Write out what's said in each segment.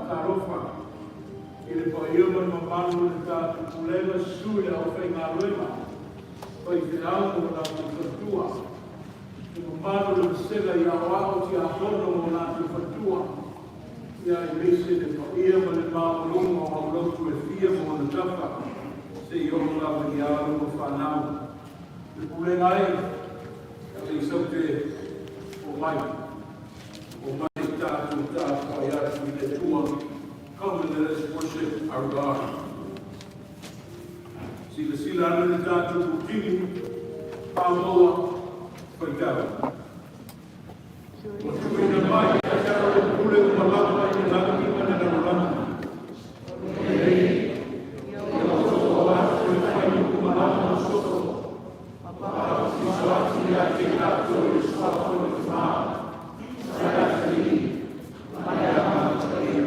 Faatalofa i le paia ma le mamalu o le tatou Pulega, susu i le aufaigaluega, faifeau ma o latou faletua, le mamalu o le Vasega i Aoao, Tiakono ma o latou faletua, aemaise le paia ma le maualuga o aulotu e fia ma ona tafa seia oo lava i alo ma fanau. Le pulega e, alii Saute, o mai, o mai tatou tapuai atu i le Atua. Come and let us worship our God. Silasila ane le tatou putini, pamoa, faitau. Ua tuuina mai ia te au le pule uma lava i le lagi ma le lalolagi. Nei, ia outou o atu e fai uma lava o soto, faabatisiso atu ia te i latou i le suafa o le Tama, ma le Atalii, ma le Agaga Paia.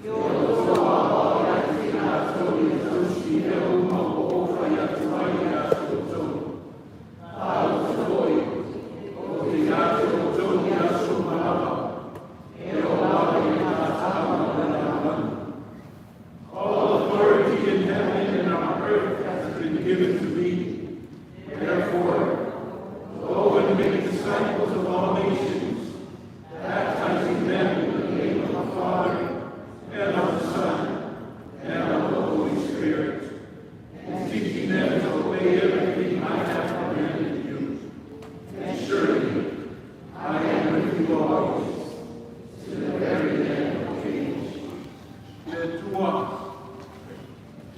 Ia outou aoao ia te i latou e tausi i mea uma ua ou fai atu ai ia te outou. Talofa foi, ou te ia te outou i aso uma lava, e oo lava i le atoaga o le lalolagi. All authority in heaven and on earth has been given to me. Therefore, go and make disciples of all nations, baptizing them in the name of the Father, and of the Son, and of the Holy Spirit, and teaching them to obey everything I have commanded you. And surely I am with you always, to the very end of the age. Le Atua,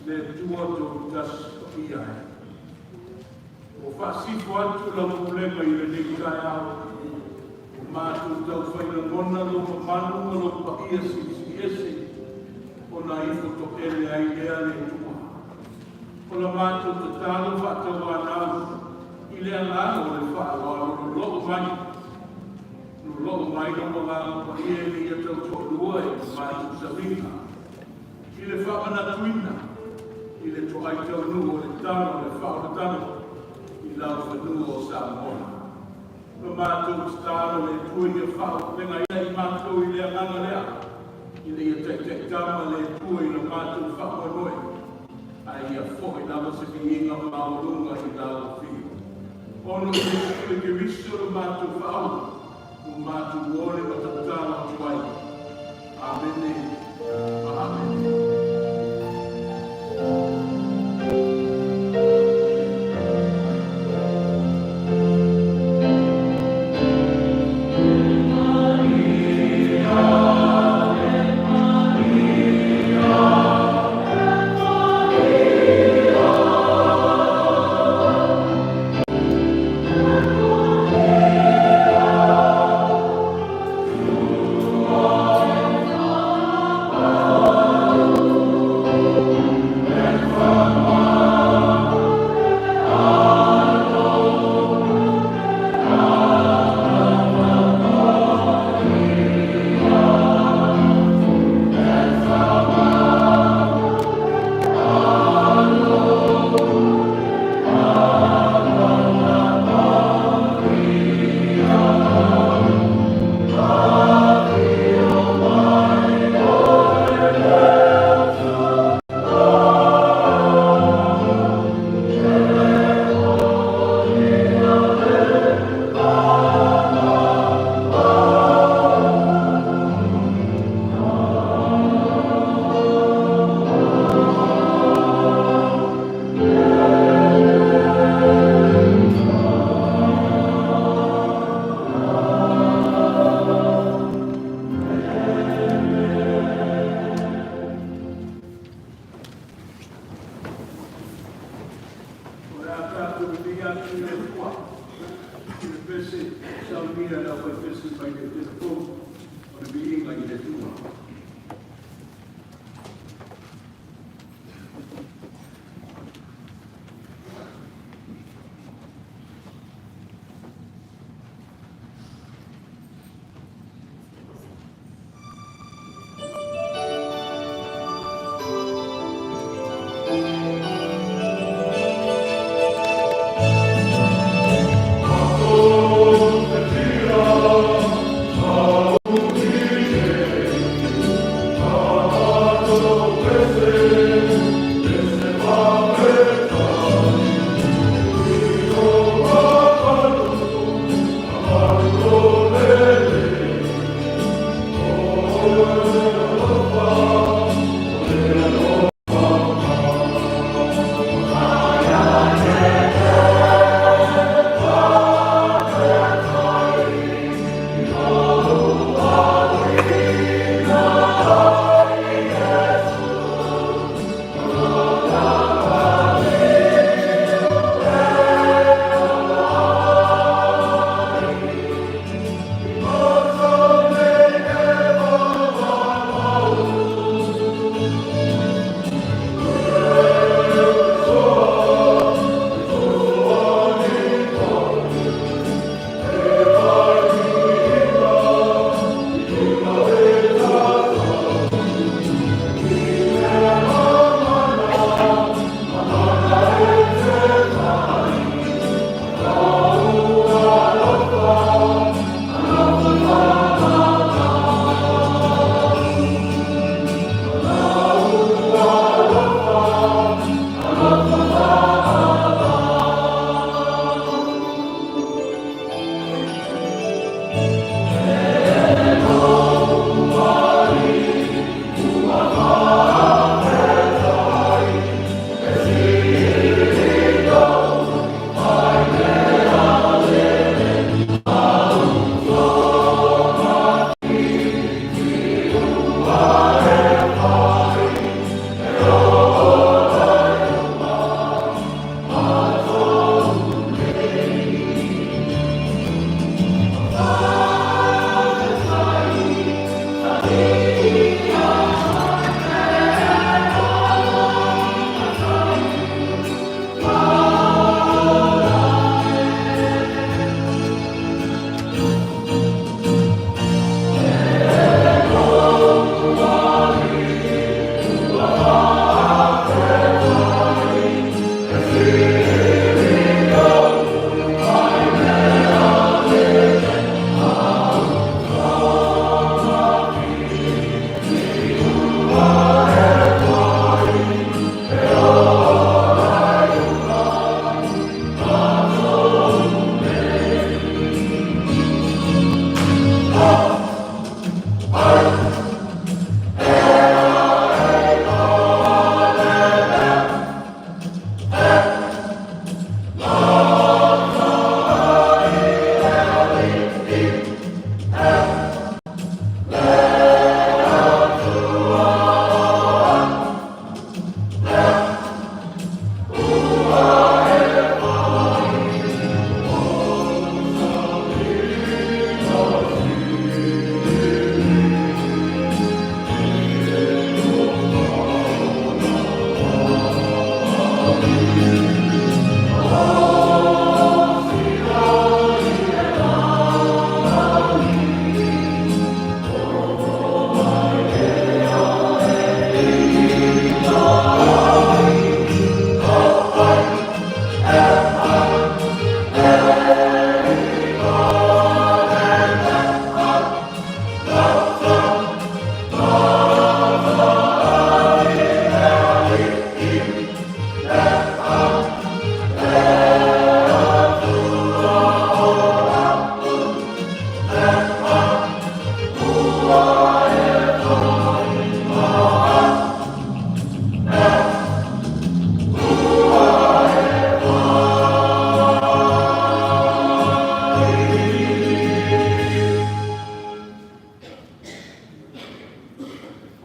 le Atua tautas paia e. Ua faasifo atu lau pulega i lenei taeao. Ua matou taufai lagona lou mamalu ma lou paia silisili ese ona ifo toele ai lea le Atua. O la matou tatalo faatauanau i le agaga o le faaaloalo loloo mai. Loloo mai lou agaga paia ina ia tautoalua i le matou sauniga. I le faamanatuina i le toai taunuu o le tala o le faaolataga i laufanua o Samoa. La matou tatalo le Atua ia faaauupegaina i matou i le agaga lea, ina ia taitaitama le Atua i la matou faamoemoe, ae ia foi lava se viiga maualuga i lau afio. Ona o Iesu le Keriso le matou faaola, ua matou ole ma tatalo atu ai. Amene ma amene.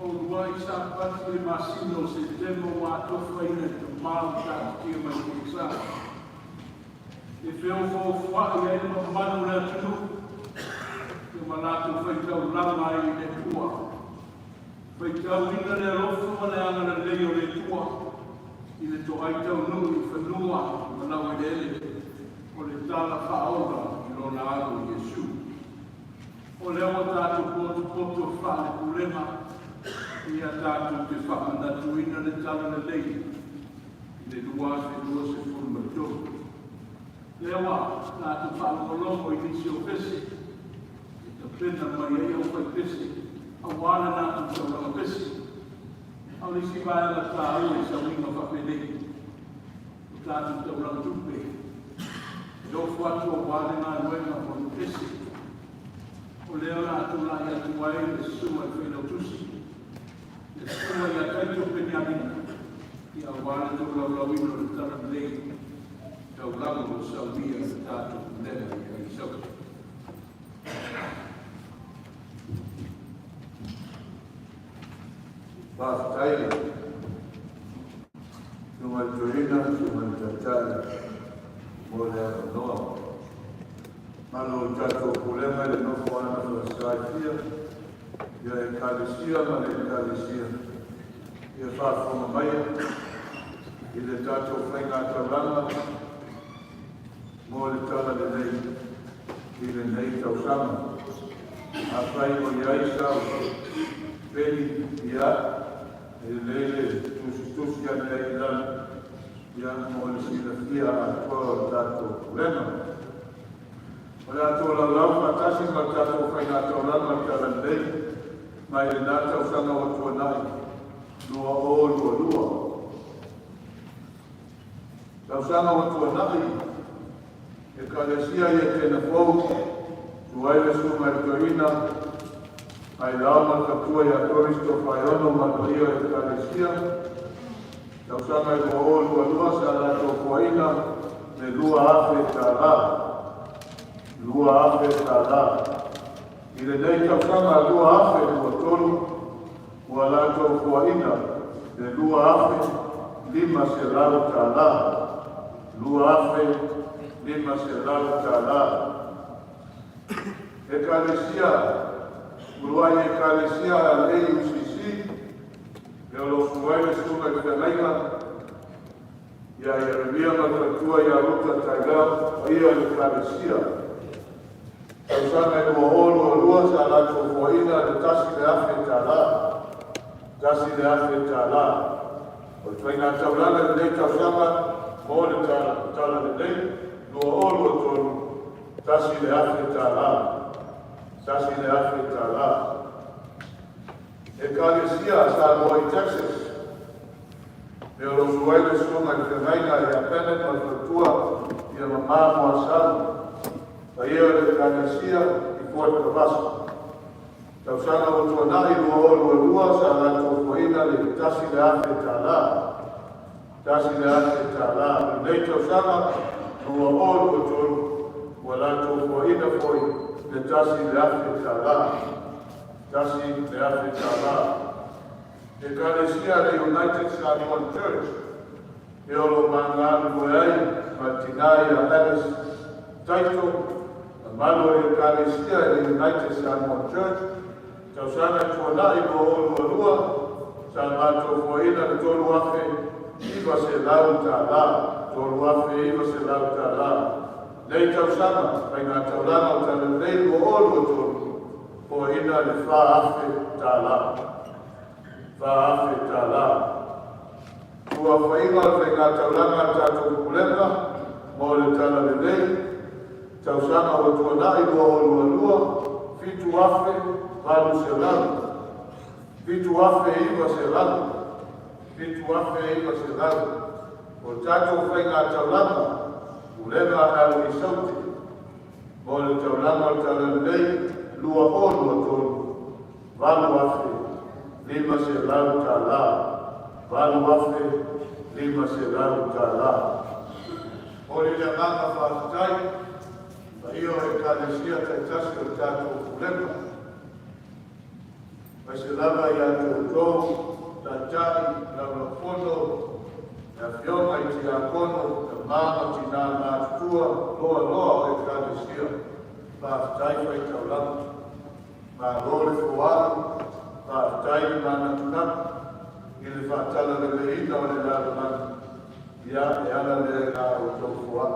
Uluai Sapati i le masina o Setema ua atofaina e Tama ma taatitia mai foi i sa e feofoofoai ai le mamalu o le atunuu ia ma latou faitaulaga ai i le Atua, faitauina le alofa ma le agalelei o le Atua i le toai taunuu i fanua ma laueleele o le Tala Faaola i Lona Alo Iesu. O lea ua tatou potopoto faale-pulega ia tatou te faamanatuina le Talalelei i le 2023. Lea ua tatou faalogologo i nisi o pese e tapena mai ai au faipese aua le latou taulaga pese. A o le isi vaega taua i sauiga faapenei, o tatou taulaga tupe e ofo atu aua le galuega mo le pese. O lea o le a tulai atu ai le Susuga i le Failautusi, le Susuga ia Taito Peniamina, ia aua le tolaulauina o le Tala Lelei i Taulaga ua saunia e le tatou Pulega i Saute. Faafetai i le Susuga i le Toeaina, Susuga i le Taitai mo le avanoa. Malo i le tatou Pulega i le nofoaga faasa e fia, ia Ekalesia ma le Ekalesia, ia faafofoga mai i le tatou faigataulaga mo le Tala Lelei i lenei tausaga. Afai o i ai sau peni, ia, e lelei le tusitusi ane ai i lalo, ia, mo le silafia atoa o le tatou Pulega. O le a tolaulau faatasi ma le tatou faigataulaga o le Tala Lelei mai lena tausaga ua tuanai 2022. Tausaga ua tuanai, Ekalesia i Etena Fou, susu ai le Susuga i le Toeaina Ailao ma le faletua ia Doris Tofaeono ma le paia o le Ekalesia. Tausaga e 2022 sa latou fuaina le $2,000. $2,000. I lenei tausaga 2023, ua latou fuaina le $2,500. $2,500. Ekalesia, uluai Ekalesia a le AUCC, e o lo o susu ai le Susuga i le Feagaiga ia Ieremia ma le faletua ia Ruta Tailao, paia o le Ekalesia. Tausaga e 2022 sa latou fuaina le $1,000. $1,000. O le faigataulaga i lenei tausaga mo le Tala Lelei 2023, $1,000. $1,000. Ekalesia Samoa i Texas, e o lo o susu ai le Susuga i le Feagaiga ia Bennett ma le faletua ia Mama Moasau, paia o le Ekalesia i Fort Cavasso. Tausaga ua tuanai 2022 sa latou fuaina le $1,000. $1,000. O lenei tausaga 2023, ua latou fuaina foi le $1,000. $1,000. Ekalesia le United Samoan Church, e o lo o magalulue ai ma le tina ia Alice Taito, mamalu o le Ekalesia i le United Samoan Church. Tausaga e tuanai 2022 sa matou fuaina le $3,900. $3,900. Nei tausaga, faigataulaga o Tala Lelei 2023, fuaina le $4,000. $4,000. Tuafaiga o le faigataulaga a le tatou Pulega mo le Tala Lelei, tausaga ua tuanai 2022, 7,800. 7,900. 7,900. O le tatou faigataulaga, Pulega a Saute, mo le taulaga o le Tala Lelei 2023, $8,500. $8,500. O le agaga faafetai, paia o Ekalesia taitasi o le tatou Pulega, aemaise lava ia te outou, taitai, laulaufono, le afioga i tiakono, tama ma tina matutua, loaloa o Ekalesia, faafetai faitaulaga. Malo le foai, faafetai le manatunatu i le faatalaleleiina o le lalolagi, ia e ala lea i la outou foai.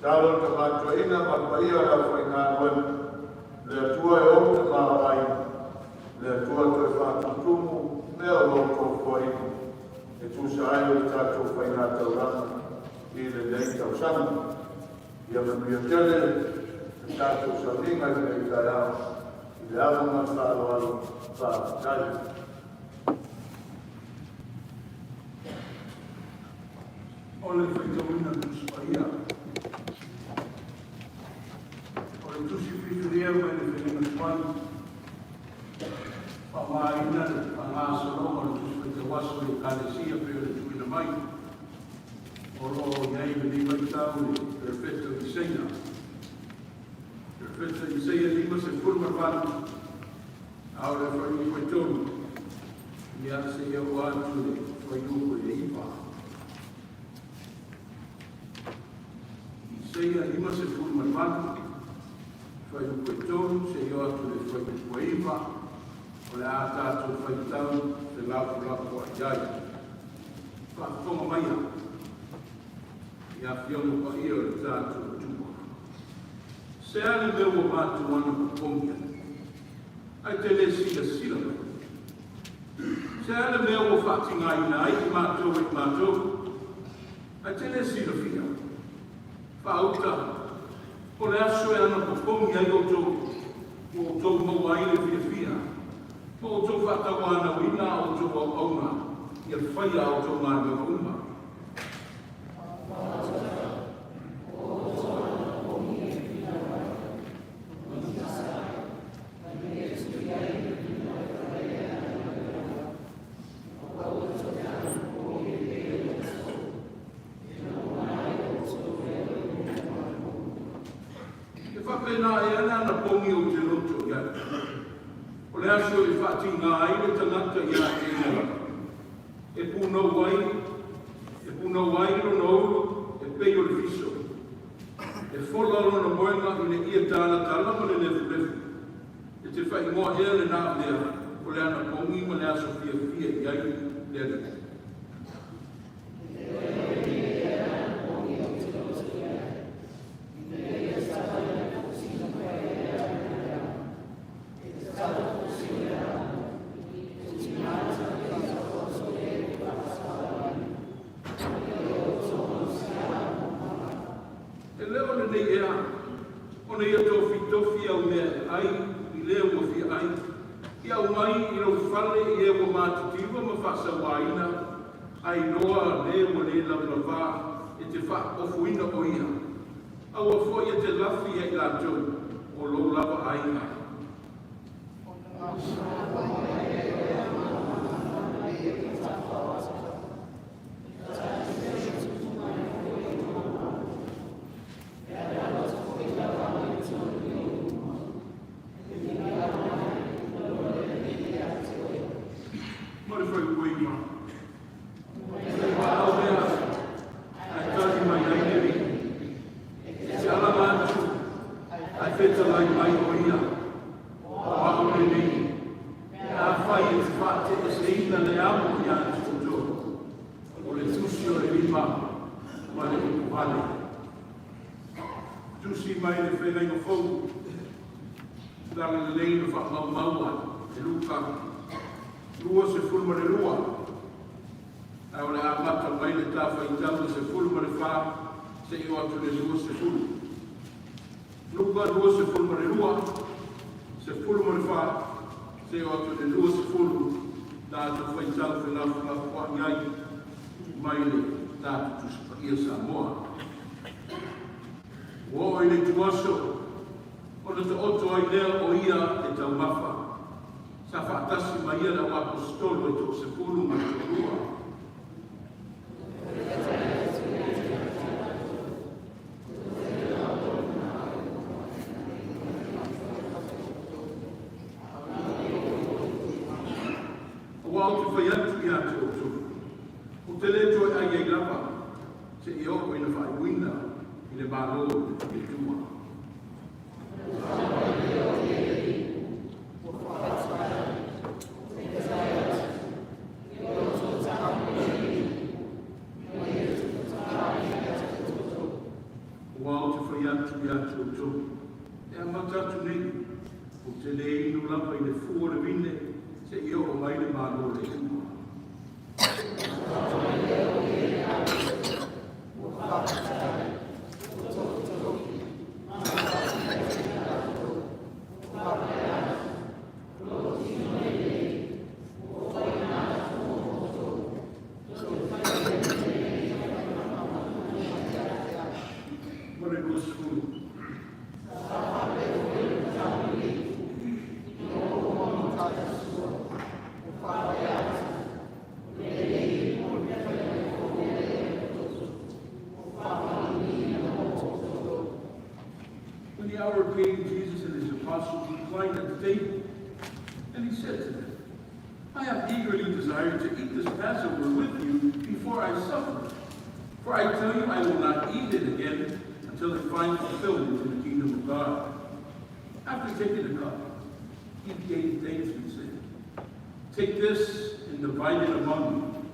Tatalo le Tama Toeaina ma le paia o le aufaigaluega, le Atua e ou te maoaina, le Atua toe faatutumu mea o lo outou foaiina, e tusa ai o le tatou faigataulaga i lenei tausaga. Ia manuia tele le tatou sauniga i lenei taeao, i le ava ma le faaaloalo, faafetai. O le faitauina o le Tusi Paia. O le Tusi Filifilia mai le Feagaiga. Faaaogaina le faagasologa o le Tusi Faitau Aso i Ekalesia pei o le tuuina mai o lo o i ai i lenei vaitau le Perofeta o Isaia. Perofeta Isaia 58, a o le fuaiupu e 3, ia seia oo atu i le fuaiupu e 9. Isaia 58, fuaiupu e 3 seia oo atu i le fuaiupu e 9, o le a tatou faitau felafolafoai ai. Faafofoga maia i afioga paia o le tatou Atua. Se a le mea ua matou anapopogi ai, ae te le silasila mai? Se a le mea ua faatigaina ai i matou e i matou, ae te le silafia? Faauta, o le aso e anapopogi ai outou, ua outou maua ai le fiafia, ma outou faatauanauina a outou auauna ia faia a outou galuega uma. E faapena ea le anapogi ou te loto i ai, o le aso e faatiga ai le tagata ia te ia lava, e punou ai, e punou ai lona ulu e pei o le fiso, e fola lona moega i le ie talatala ma le lefulefu. E te faaigoa ea lena mea o le anapogi ma le aso fiafia i ai le Alii? E le o lenei ea, ona ia tofitofi au mea e ai i le ua fia ai, ia aumai i lou fale i e ua matitiva ma faasauaina, ai loa le ua le lavalava e te faaofoina o ia. Aua foi e te lafi ia i latou o lou lava aiga. Ma le fuaiupu 9. O a mea ae tali mai ai le Alii, e te alaga atu ae fetalai mai o ia, o au lenei, pe afai e te faateeseina le amo ia te outou, o le tusi o le lima ma le upu vale. Tusi mai le Feagaiga Fou, Talalelei na faamaumaua e Luka 22, ae o le amata mai le ta faitau le 14 seia oo atu le 20. Luka 22, 14 seia oo atu le 20, tatou faitau felafolafoai ai mai le tatou Tusi Paia Samoa. Ua oo i le ituaso, ona taoto ai lea o ia e taumafa, sa faatasi ma ia le au aposetolo e 12. Aua ou te fai atu ia te outou, ou te le toe ai ai lava, seia oo ina faaiuina i le Malo o le Atua. Aua ou te fai atu ia te outou, e amata atu nei, ou te le inu lava i le fua o le vine, seia oo mai le Malo o le Atua. Ma le 20. I have eagerly desired to eat this Passover with you before I suffer. For I tell you, I will not eat it again until it finds fulfillment in the kingdom of God. After taking the cup, he gave thanks and said, Take this and divide it among you.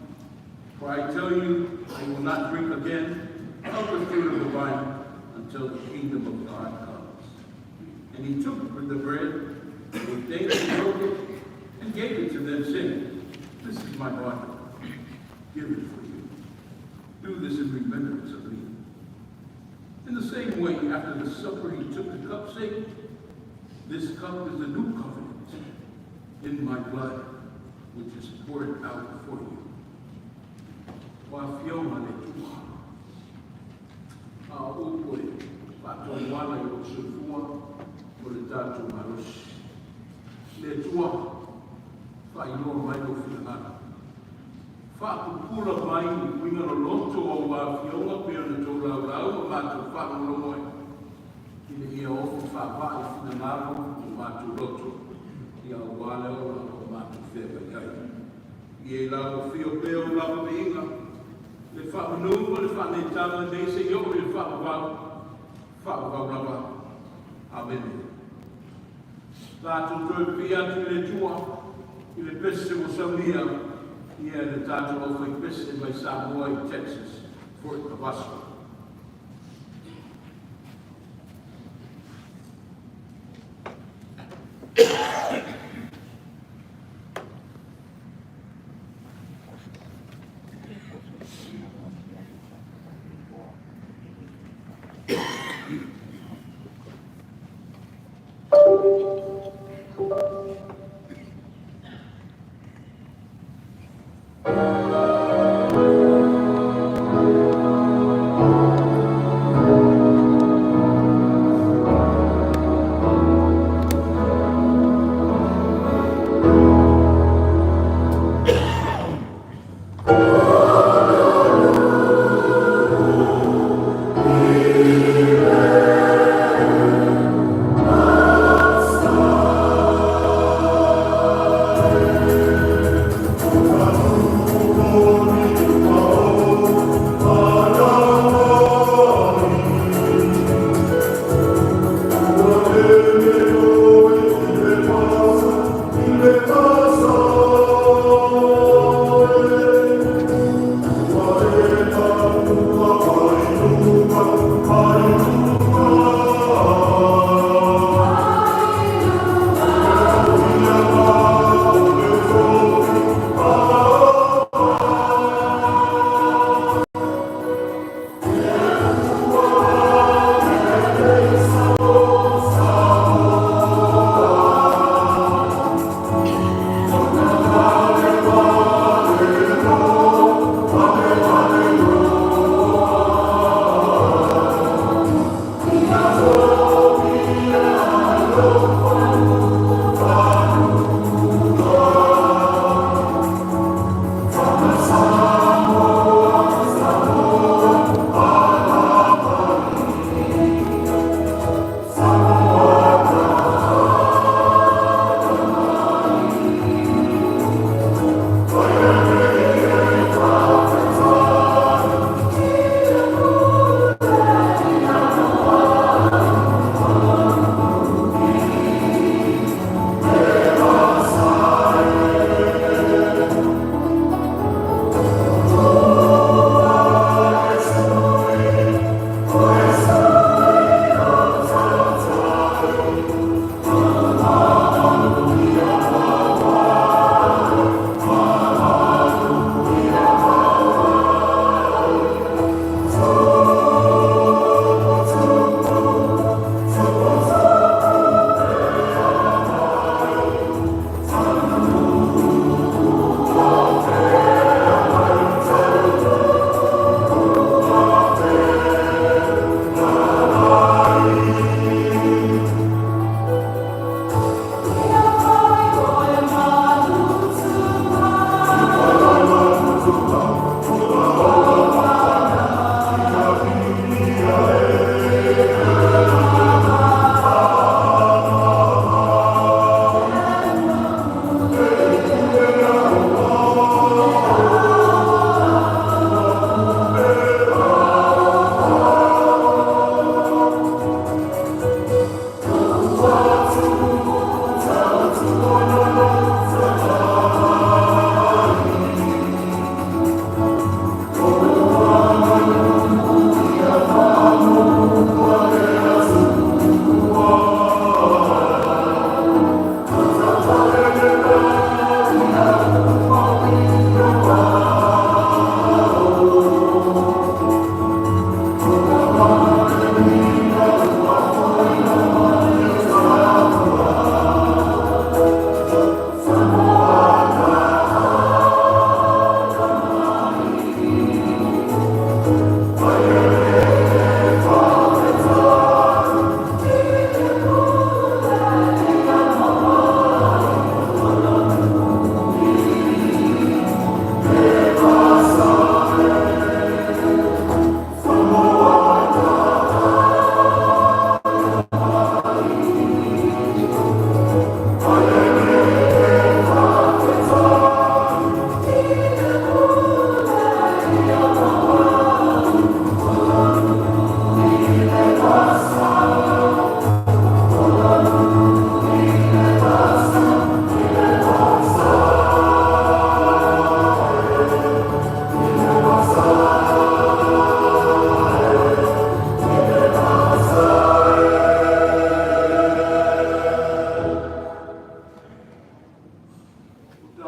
For I tell you, I will not drink again of the fruit of the vine until the kingdom of God comes. And he took the bread, gave thanks and broke it, and gave it to them, saying, This is my body, given for you. Do this in remembrance of me. In the same way, after the supper, he took the cup, saying, This cup is the new covenant in my blood, which is poured out for you. Ua afio mai le Atua. A o upu e faatonuala i lou soifua ma le tatou malosi. Le Atua, faailoa mai lou finagalo. Faapupula mai ni uiga loloto o ua afioga pei ona tolaulau ma matou faalogologo ai, ina ia ofi faavaa i finagalo ma matou loto, ia aua le ola o matou feagai ai. Ia i lau afio pea o lau viiga, le faamanu ma le faaneetaga nei seia oo i le faavavau, faavavau lava. Amene. Tatou toe pipii atu i le Atua i le pese ua saunia ia e le tatou aufaipese mai Samoa i Texas, Fort Cavasso.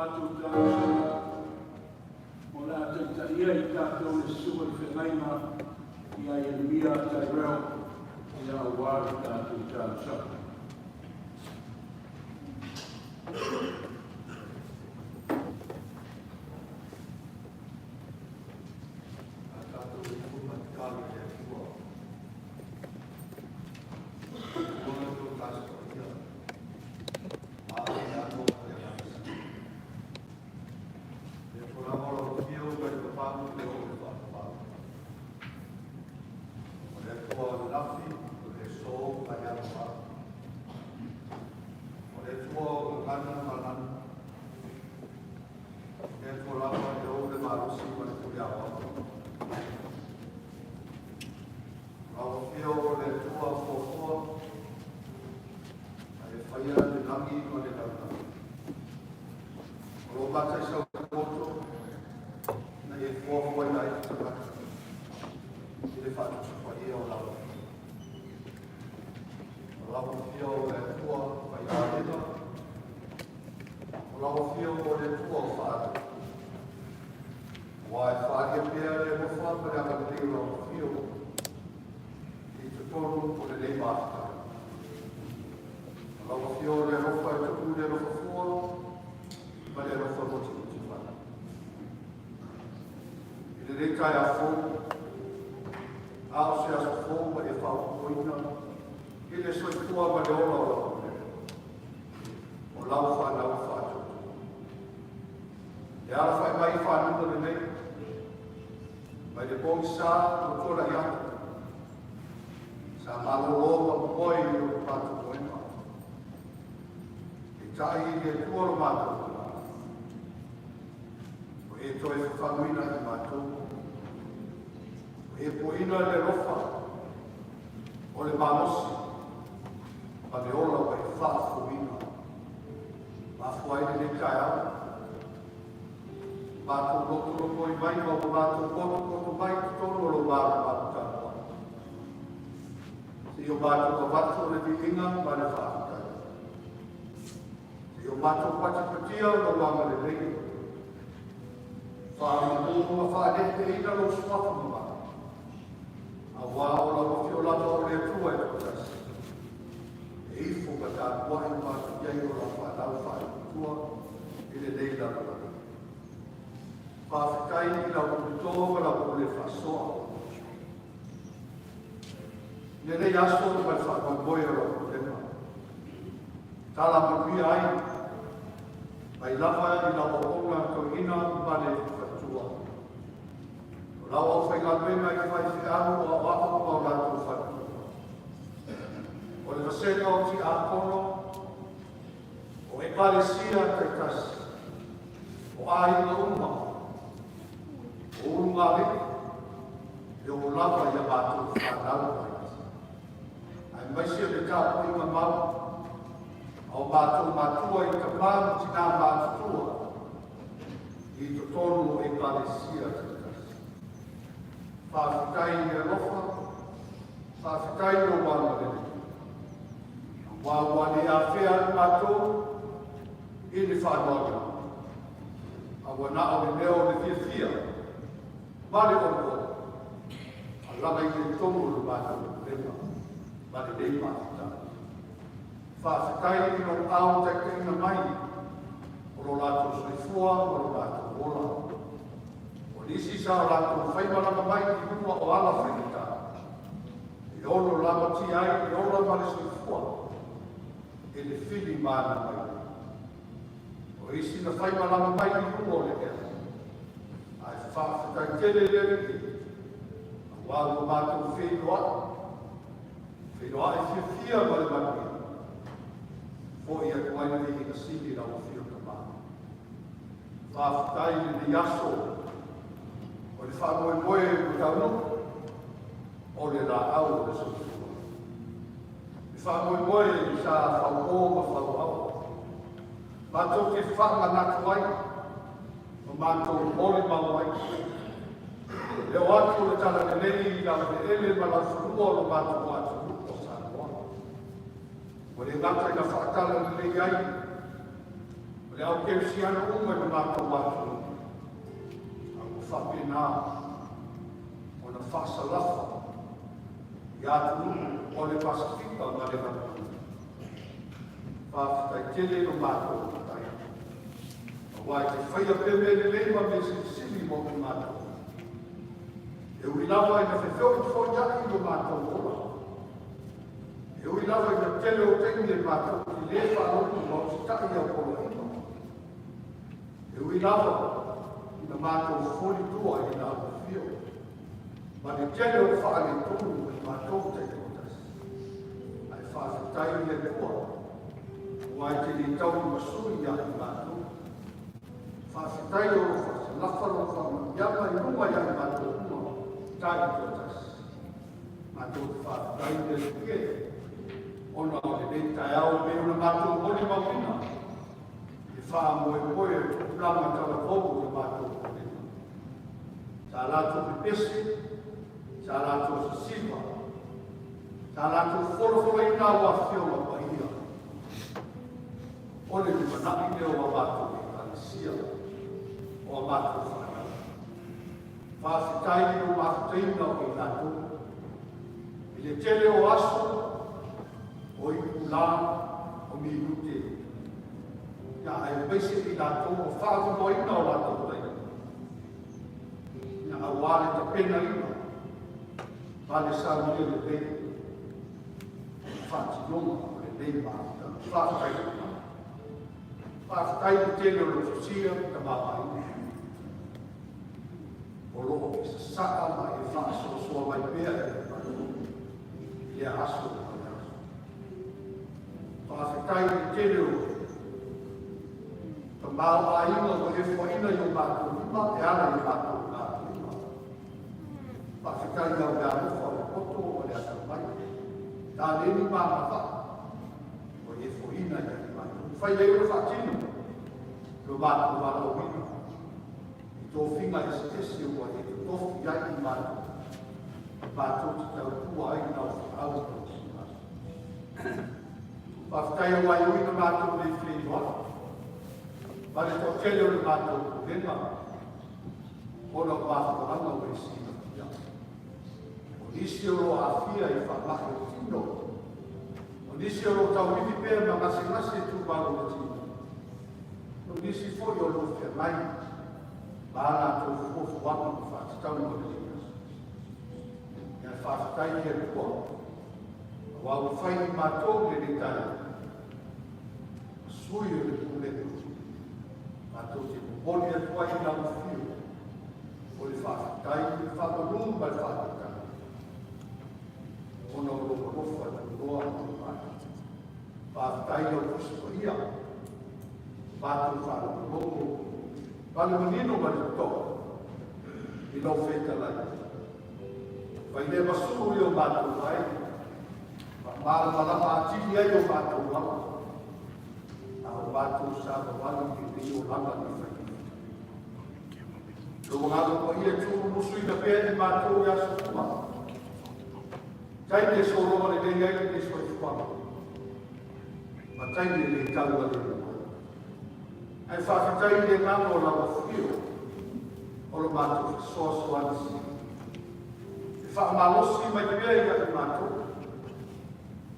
Tatou talosaga o le a taitaia i tatou le susuga i le feagaiga ia Ieremia Tyrell ia aua le tatou talosaga. A tatou ifo ma tatalo i le Atua. Ua lo tatou ia. A o le ano o le agaga. Le tulaga o lau afio mai le papago le o le faapapau. O le Atua o le lafi, o le so ma le alofau. O le Atua o gagana ma lanu. O le Atua lava e ou le malosi ma le pule aoao. Lau afio o le Atua foafoa, a e faia le lagi ma le lalolagi. O lo mataisau poto, na e foafoaina ai le tagata i le faatusapaia o lau afio. O lau afio o le Atua faialega, o lau afio o le Atua o faale. Ua e faaalia pea le alofa ma le agalelei o lau afio i totonu o lenei mafutaga. O lau afio o le alofa e tupu le alofa fua ma le alofa motimotivai. I lenei taeao fou, a o se aso fou ma e faaopoopoina i le soifua ma le ola o lau pulega, o lau whanau whaatutu. E alafai mai i whanau lenei, mai le pogisa o tola i atu, sa malolo ma momoe i o le patu moema. E tai i le Atua lo matou tama. O e toe fafanuina i matou. O e poina le alofa o le malosi ma le ola ua e faafofoina. Mafua ai lenei taeao. Matou lotolotoi mai ma ua matou potopoto mai i totonu o lo malumalu tapuai. Se o matou avatu o le viiga ma le faafetai. Se o matou patipatia o lo agalelei. Faamalu ma faaneeteina lou suafa mamana. Auā o lau afio lava o le Atua e toatasi. E ifo ma tapuai ma atu i ai o lau whanau whaatutua i lenei lalolagi. Faafetai i lau puletoa ma lau pule faasoa. I lenei aso ma le faamoemoe o lau pulega. Tala manuia ai, mai lava i lau auauna toeaina ma le faletua. O lau aufaigaluega i faifeau o aoao ma o latou faletua. O le vasega o tiakono, o ekalesia taitasi, o aiga uma, o ulugalii, e o lava ia matou whanau mai. Aemaise le tapuaiga mau, a o matou matua i tamā ma tinā matutua, i totonu o ekalesia taitasi. Faafetai i le alofa, faafetai i lou agalelei. Aua ua le afea ai matou i le faaaloalo. A ua na o le leo o le fiafia ma le oluolu. Alaga i le tonu o le matou pulega ma lenei mafutaga. Faafetai i lou ao taitaiina mai o lo latou soifua ma lo latou ola. O nisi sa o latou faimalama mai i luga o ala faigata. E ono lamatia ai le ola ma le soifua e le fili mana mai. O isi na faimalama mai i luga o le ea. Ae faafetai tele i le Alii. Aua ua matou feiloai. Feiloai fiafia ma le manuia. Foi atu ai le viiga sili lau afio tamā. Faafetai i lenei aso o le faamoemoe ua taunuu o le laau o le soifua. Le faamoemoe sa fauo ma fauao. Matou te faamanatu ai ma matou molimau ai. Le o atu o le talalelei i lau eleele ma lau fanua o lo matou atunuu o Samoa. Ua le gata ina faatalalelei ai, o Le au kerisiano uma i le matou atunuu, a ua faapena ona faasalafa i atunuu o le Pasefika ma le lalolagi. Faafetai tele i lo matou Matai, auā e te faia pea mea lelei ma mea silisili mo i matou. E ui lava ina fefeoitofoia'i lo matou ola, e ui lava ina tele o taimi e matou te lē faalogo ma osita'i i au poloaiga, e ui lava ina matou foli tua i lau afio ma le tele o faaletonu o i matou taitoatasi, ae faafetai i le Atua, auā e te lē taulimasui ia i matou. Faafetai o lo faasalafa lou faamanuiaga i luga ia i matou uma taitoatasi. Matou te faafetai i le Atua ona o lenei taeao e pei ona matou molimauina le faamoemoe o tupulaga talavou o le matou pulega. Sa latou pepese, sa latou sisiva, sa latou folafolaina au afioga paia o le lumanai lea o a matou Ekalesia, o a matou fanau. Faafetai i lou mafutaina o i latou i le tele o aso, o itulā, o minute, ia aemaise i latou ua faavanoaina o latou taimi, ia auā le tapenaina ma le saunia lelei o le faatinoga o lenei mafutaga. Faafetai i le Faafetai i le tele o lou sosia ma tamaoaiga o lo o e sasaa ma e faasoasoa mai pea e le matou i lea aso ma lea aso. Faafetai i le tele o tamaoaiga ua e foaina i o matou lima e ala i o matou galuega. Faafetai i au meaalofa o le poto ma le atamai, taleni ma agavaa ua e foaina ia i matou. Fai ai ona faatino lo matou valaauina i tofiga eseese ua e totofi ai i matou, matou te tautua ai i lau feau ma lau finagalo. Faafetai auā e ui ina matou le feiloai ma le toatele o le matou pulega ona o mafuaaga ua e silafia. O nisi o lo o aafia i faamai o tino, o nisi o lo o tauivi pea ma gasegase tumau o le tino, o nisi foi o lo o feagai ma a latou fuafuaga ma faatatauga o lenei aso. Ia faafetai i le Atua, auā ua fai i matou lenei taeao, ma sui o le pulega, matou te momoli atu ai i lau afio o le faafetai, le faamalu ma le faafetai, ona o lou alofa tunoa ma le matou. Faafetai lau Tusi Paia, matou faalogologo ma le manino ma le totoa i lau fetalai. Fai lea masulu i o matou vai, faamalamalama atili ai o matou ala, a o matou savavali i lenei olaga le fai. Lou agaga paia tuumumusuina pea i matou i aso uma, taimi e sologa lelei ai lenei soifuaga, ma taimi e le taualelu ai. Ae faafetai i le agaga o lau afio o lo matou fesoasoani sili, e faamalosi mai pea ia i matou,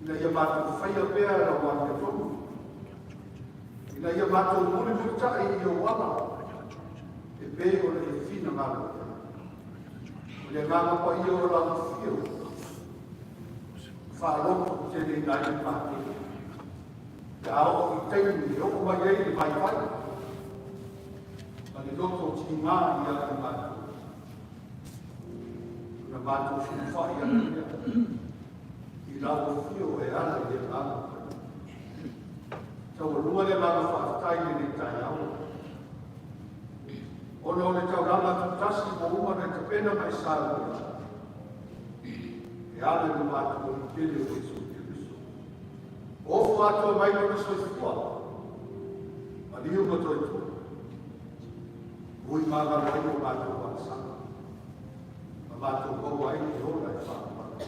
ina ia matou faia pea lau amiotonu, ina ia matou mulimulita'i i ou ala e pei ona e finagalo i ai. O le agaga paia o lau afio, faalogo teleina ai le matou, pe a oo i taimi e oo mai ai le vaivai ma le loto tigā ia i matou, ona matou sulufai atu lea i lau afio e ala i le agaga paia. Taualuga le agaga faafetai i lenei taeao, ona o le taulaga tutasi ua uma ona e tapena ma e saunia e ala i lo matou Alii pele o Iesu Keriso. Ofo atoa mai lona soifua, maliu ma toe tuu, ui magalo ai o matou alasaga, ma matou maua ai le ola e faamamalu.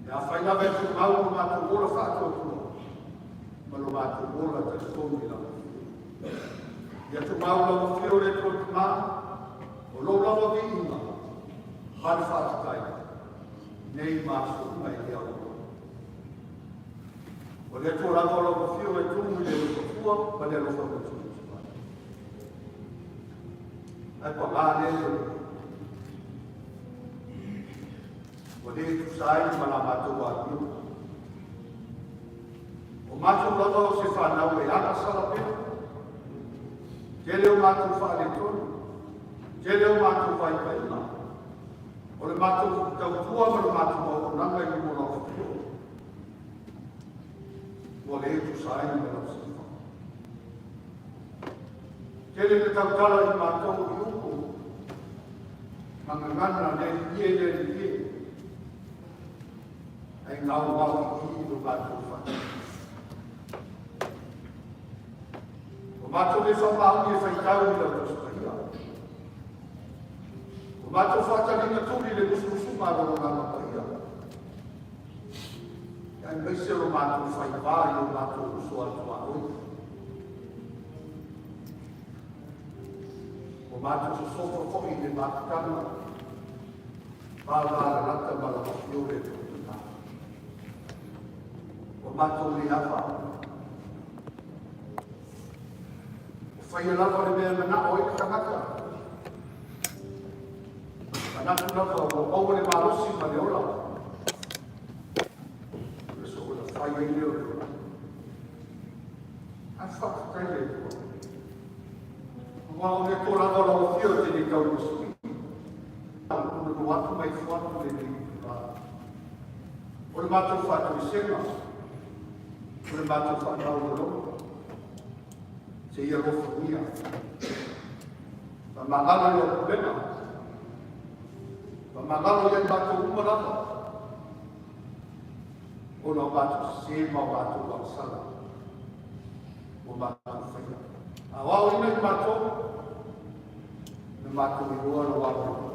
E afai lava e tumau lo matou ola faatuatua, ma lo matou ola talitonu i lau afio. Ia tumau lau afio le Atua Tama, o lou lava viiga ma le faafetai, nei ma aso uma e lea ua. O le Atua lava o lau afio e tumu i le alofa fua ma le alofa matimati mai. Ae paga lele, ua le tusa ai ma la matou amio. O matou lava o se fanau e agasala pea. Tele o matou faaletonu, tele o matou vaivaiga, o le matou tautua ma le matou auaunaga i luma o lau afio, ua le tusa ai ma lau sifa. Tele le tautala i matou i upu, ma gagana le ie le ie, ai gaumau i i lo matou whai. O matou le faamaoni e faitau i lau Tusi Paia. O matou faataliga tuli le musumusuga a lou Agaga Paia. Aemaise o lo matou faivā i o matou uso a tuaoi. O matou sosofa foi i le mafutaga, vavalalata ma lau afio le Atua. O matou le ava. O faia lava le mea manao ai le tagata. Manatu lava ua maua le malosi ma le ola. Le soona fai ai lea o le ola. Ae faafetai le Atua. Aua o le Atua lava o lau afio te nei tau i sui. Ua atu mai ifo atu le nei itulā. O le matou faatoesega, o le matou faamaualaloga, seia alofagia. Faamagalo i lau pulega, faamagalo ia i matou uma lava, ona o matou sese ma o matou agasala, ua matou faia. Aoaoina i matou, na matou iloa lau amiotonu.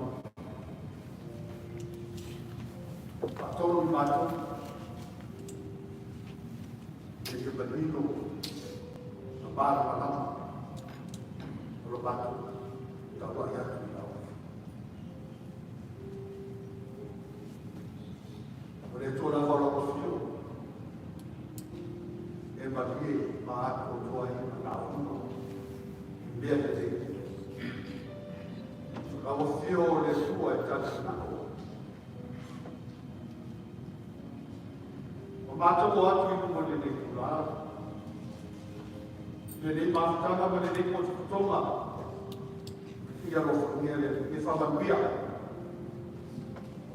Faatonu i matou, e te manino ma malamalama o lo matou tauai atu i lau. O le Atua lava o lau afio, e malie ma atoatoa ai manao uma i mea lelei. Lau afio o le Atua e tali manao. O matou o atu i luma o lenei itulā, lenei mafutaga ma lenei potopotoga, ia alofagia le Alii, ia faamanuia.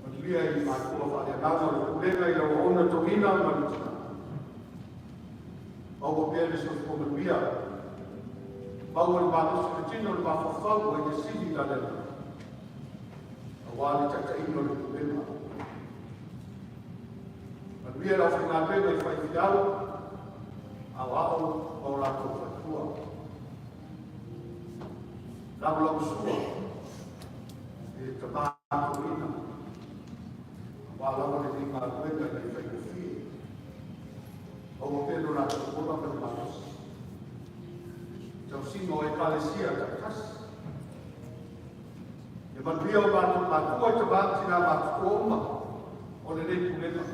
Manuia i matua faaleagaga o le pulega i lau auauna toeaina ma le tina. Maua pea le soifua manuia. Maua le malosi o le tino, le mafaufau ua ia sili i la le Alii, aua le taitaiina o le pulega. Manuia le aufaigaluega i faifeau, aoao ma o latou faletua. Lagolagosua e tama toeaina, aua lava lenei galuega e le faigofie. Maua pea lo latou ola ma le malosi. Tausiga o Ekalesia taitasi. Ia manuia o matou matua i tama ma tina matutua uma o lenei pulega.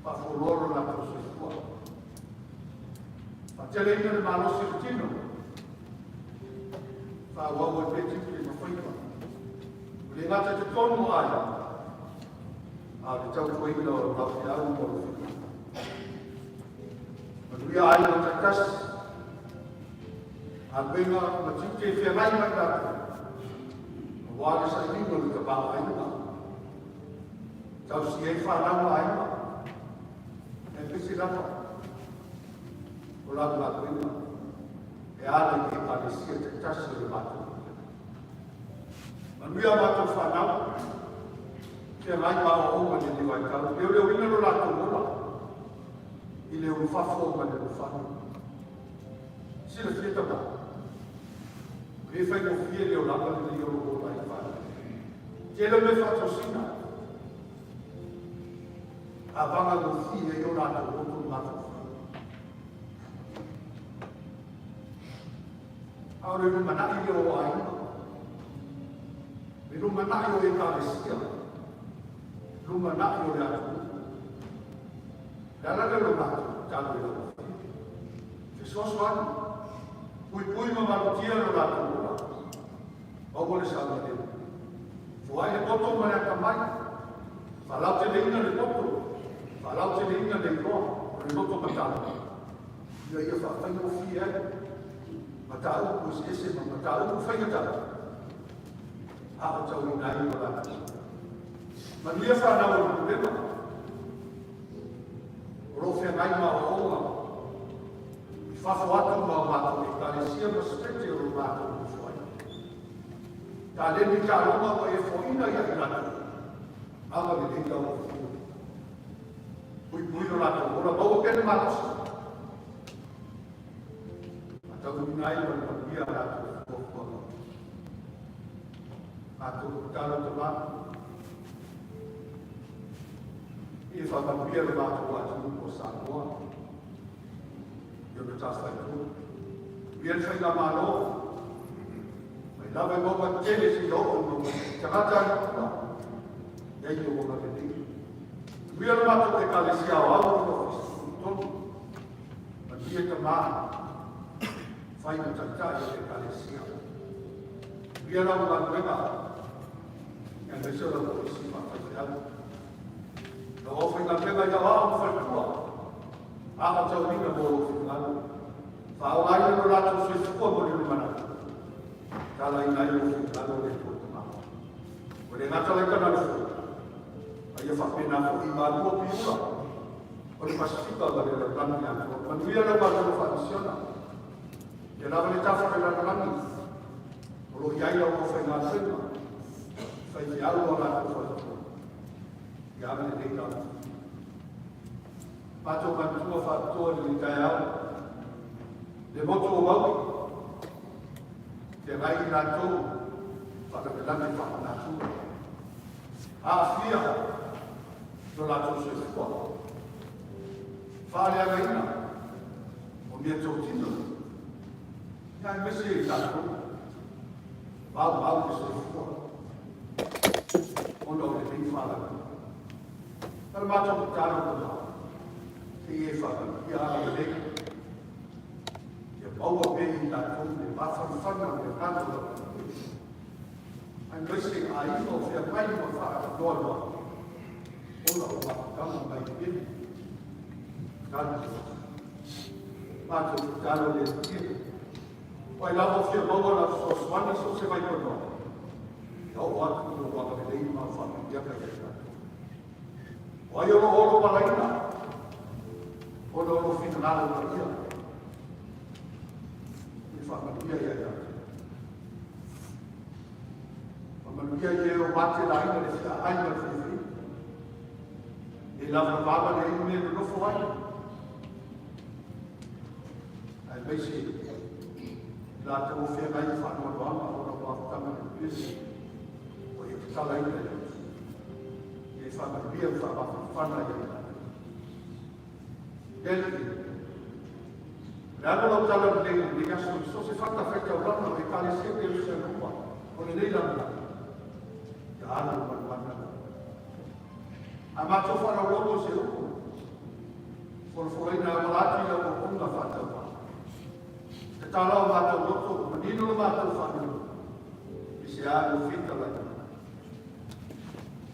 Faafualoa lo latou soifua. Faateleina le malosi o le tino. Faaauau ai pea tiute ma faiva. O le gata i totonu o aiga, a o le tautuaina o lau feau ma lou finagalo. Manuia aiga taitasi, galuega ma tiute e feagai ma i latou, aua le sailiga o le tamaoaiga, tausia ai fanau ma aiga, aemaise lava o lau galuega e ala i Ekalesia taitasi o le matou pulega. Manuia a matou fanau, feagai ma aoaoga i lenei vaitau, leoleoina lo latou ola i le ulufafo ma le ulufale. Silafia tama, e le faigofie le olaga lenei o lo o ola ai fanau. Tele o mea faatosina, a vagagofie ai o latou loto ma mafaufau. A o le lumanai lea o aiga, le lumanai o Ekalesia, lumanai o le atunuu. O le ala lea o le matou tatalo i lau Afioga. Fesoasoani, puipui ma malutia lo latou ola, maua le saogalemu. Foai le poto ma le atamai, faalauteleina le poto, faalauteleina le iloa o le loto matala, ina ia faafaigofie ai mataupu eseese ma mataupu faigata a o tauina ai lo latou. Manuia fanau o le pulega, o lo o feagai ma aoaoga i fafo atu ma o matou Ekalesia ma Sekete o lo matou nofo ai. Taleni taaloga ua e foaina ia i latou, agalelei lau Afioga. Puipui lo latou ola, maua pea le malosi. Faataunuuina ai ma le manuia a latou fuafuaga. Matou tatalo Tama, ia faamanuia lo matou atunuu o Samoa i ona tafaitoa. Ia le faigamalo, mai lava i mauga tele seia oo i mauga tagata ai tua, ia i lou agalelei. Manuia le matou Ekalesia Aoao o lo o tonu. Manuia Tama, fai ma taitai o le Ekalesia. Manuia lau galuega, aemaise o lau komisi faafaifeau. Lau aufaigaluega i aoao ma faletua, aotauina mo lou finagalo. Faaaogaina lo latou soifua mo le lumanai. Talaina ai lou finagalo le Atua Tama. O le gata lai kana le fua, a ia faapena foi i malua piula o le Pasifika ma le lalolagi atoa. Manuia lau galuega faamisiona. Ia lava le tafa o le lalolagi, o lo o i ai lau aufaigaluega, faifeau o latou faletua. Ia agalelei lau matou manatua faapitoa i lenei taeao, le motu o Maui, feagai i latou faalavelave faalenatura, aafia lo latou soifua, faaleagaina o mea totino, ia aemaise i latou maumau le soifua ona o lenei faalavelave. O le matou tatalo Tama, se i e faamanuia agalelei, ia maua pea i latou le mafanafana o le agaga o lau puipui. Aemaise aiga o feagai ma faanoanoa ona o mafutaga mai pele. Tali matou tatalo le Atua. O ai lava o fia maua lau fesoasoani so o se vaipanoa, ia oo atu i lou agalelei ma au faamanuiaga ia i latou. O ai o lo o olo malaina ona o lou finagalo paia, ia faamanuia ia i latou. Faamanuia i e o matelaina le feaai ma le filifili. E lavalava le ai mea nonofo ai. Aemaise i latou o feagai i faanoanoaga ona o mafutaga le pele ua e tatalaina i atu. Ia e faamanuia ma faamafanafana ia i latou. Le Alii, o le ala o lau tala lenei i lenei aso, i so o se fatafaitaulaga o Ekalesia Kerisiano uma o lenei lalolagi, ia alu le maluana lau. A matou faalaulogo se upu, folafolaina auala atu i lau auauna faatauvaa. Tatala o matou loto, manino le matou faanono, i se alu fitalaina.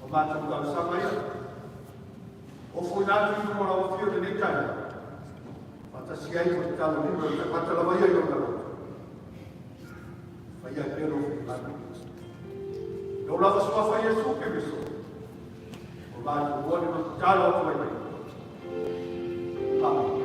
O matou talosaga ia, ofoina atu i luma o lau afio i lenei taeao, faatasi ai ma tatalo lima le tagata lava ia i lona loto. Faia ai pea lou finagalo. Lou lava suafa Iesu Keriso, o matou momoli ma tatalo atu ai nei. Amen.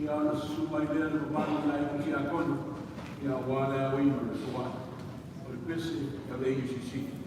Ia ona susu mai lea le mamalu i nai tiakono, ia aua le aoina o le foai. O le pese a le AUCC.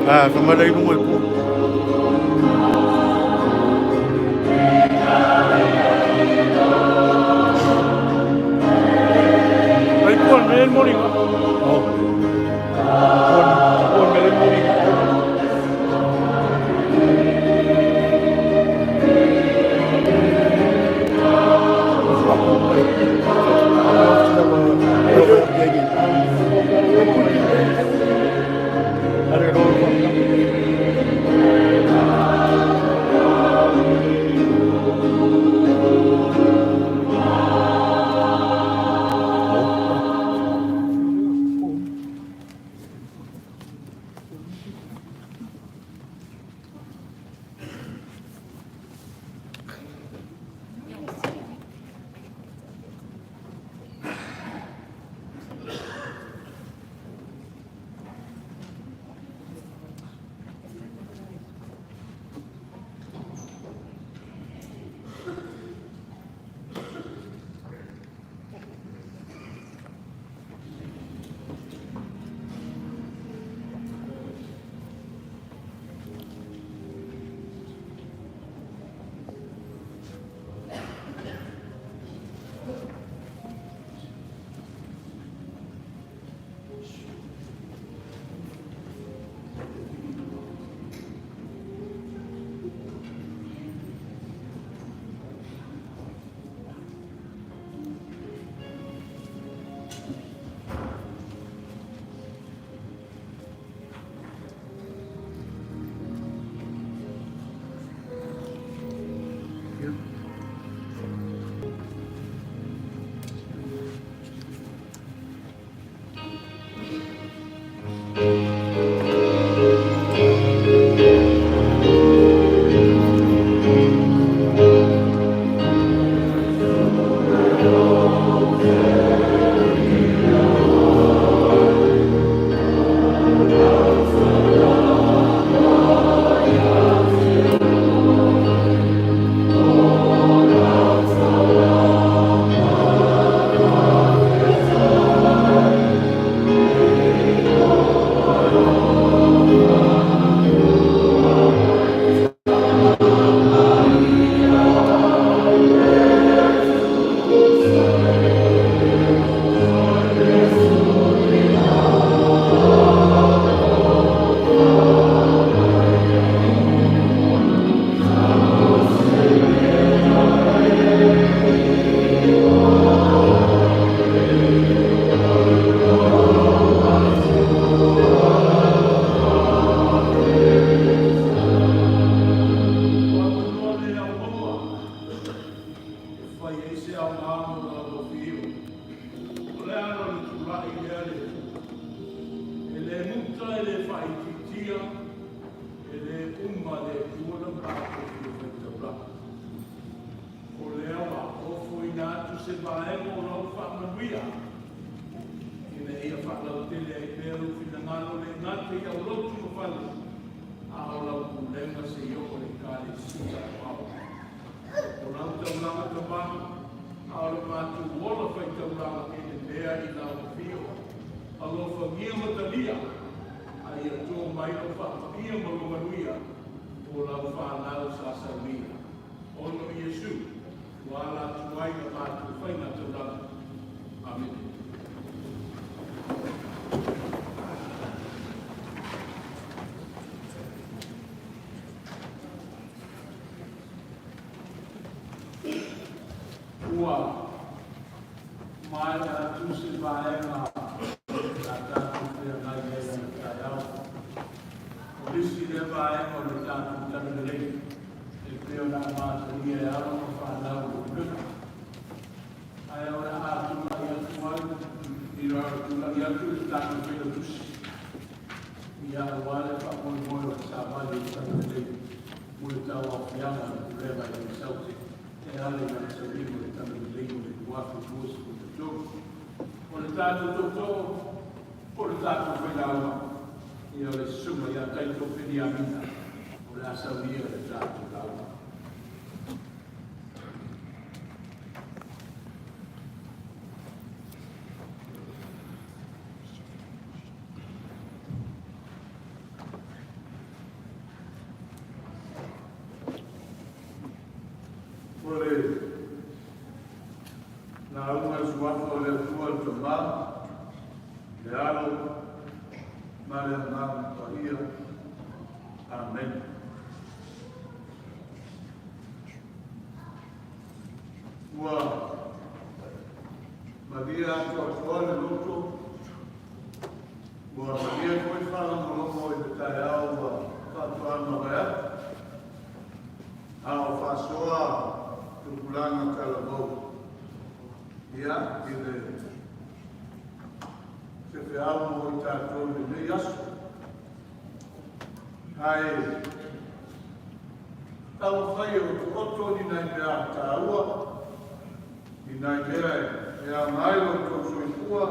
Ah, fa mai le luga i tua. Ai tua le mea moli. Oh. Tua le mea moli. Fai ai se aoga mo lau afio. O le ala o le tulai lea le Atua. E le muta e le faaitiitia, e le uma le Atua na matou fia faitaulaga. O lea ua ofoina atu se vaega o lau faamanuia, ina ia faalautele ai pea lou finagalo le gata i aulotu ma fale, a o lau pulega seia oo i le Ekalesia aoao. O lau taulaga tama, a o le matou ola faitaulaga e le mea i lau afio. Alofagia ma talia, a ia to mai lou faapaia ma lou manuia o lau fanau sa saunia. Ona o Iesu, ua ala atu ai la matou faiga taulaga. Amene. Ua maea atu se vaega sa tatou feagai ai i le taeao. O le isi lea vaega o le tatou talalelei e pei ona amatalia e alo ma fanau o le pulega. Ae o le a tulai atu ai, i tulai atu le tatou failautusi ia aua le faamoemoe o le savali o le talalelei mo le tauaofiaga o le pulega i le saute e ala i lana sauniga o le talalelei mo le 2023. O le tatou tootoo, o le tatou failauga, ia o le susuga ia Taito Peniamina o le a saunia le tatou lauga. Tama, le Alo, ma le Agaga Paia. Amen. Ua malie atoatoa le loto, ua malie foi faalogologo i le taeao ua faatoa mavae atu, a o faasoa tupulaga talavou. Ia, i le se feau mo i tatou i lenei aso. Ae taumafai e otooto ni nai mea taua, ni nai mea e aoga ai lo outou soifua,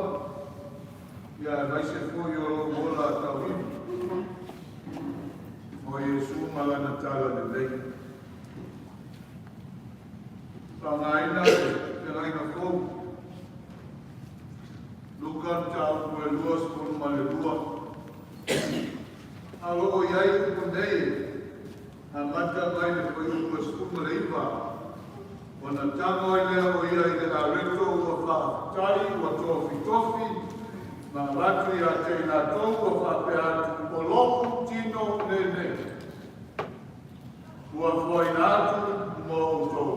ia aemaise foi o lou ola tauivi. O Iesu ma lana talalelei. Faaaogaina le Feagaiga Fou. Luka mataupu e 22. A o lo o i ai upu nei amata mai le fuaiupu e 19. Ona tago ai lea o ia i le areto ua faafetai ua tofitofi ma avatu ia te i latou ua faapea atu o lou tino lenei. Ua foaina atu mo outou.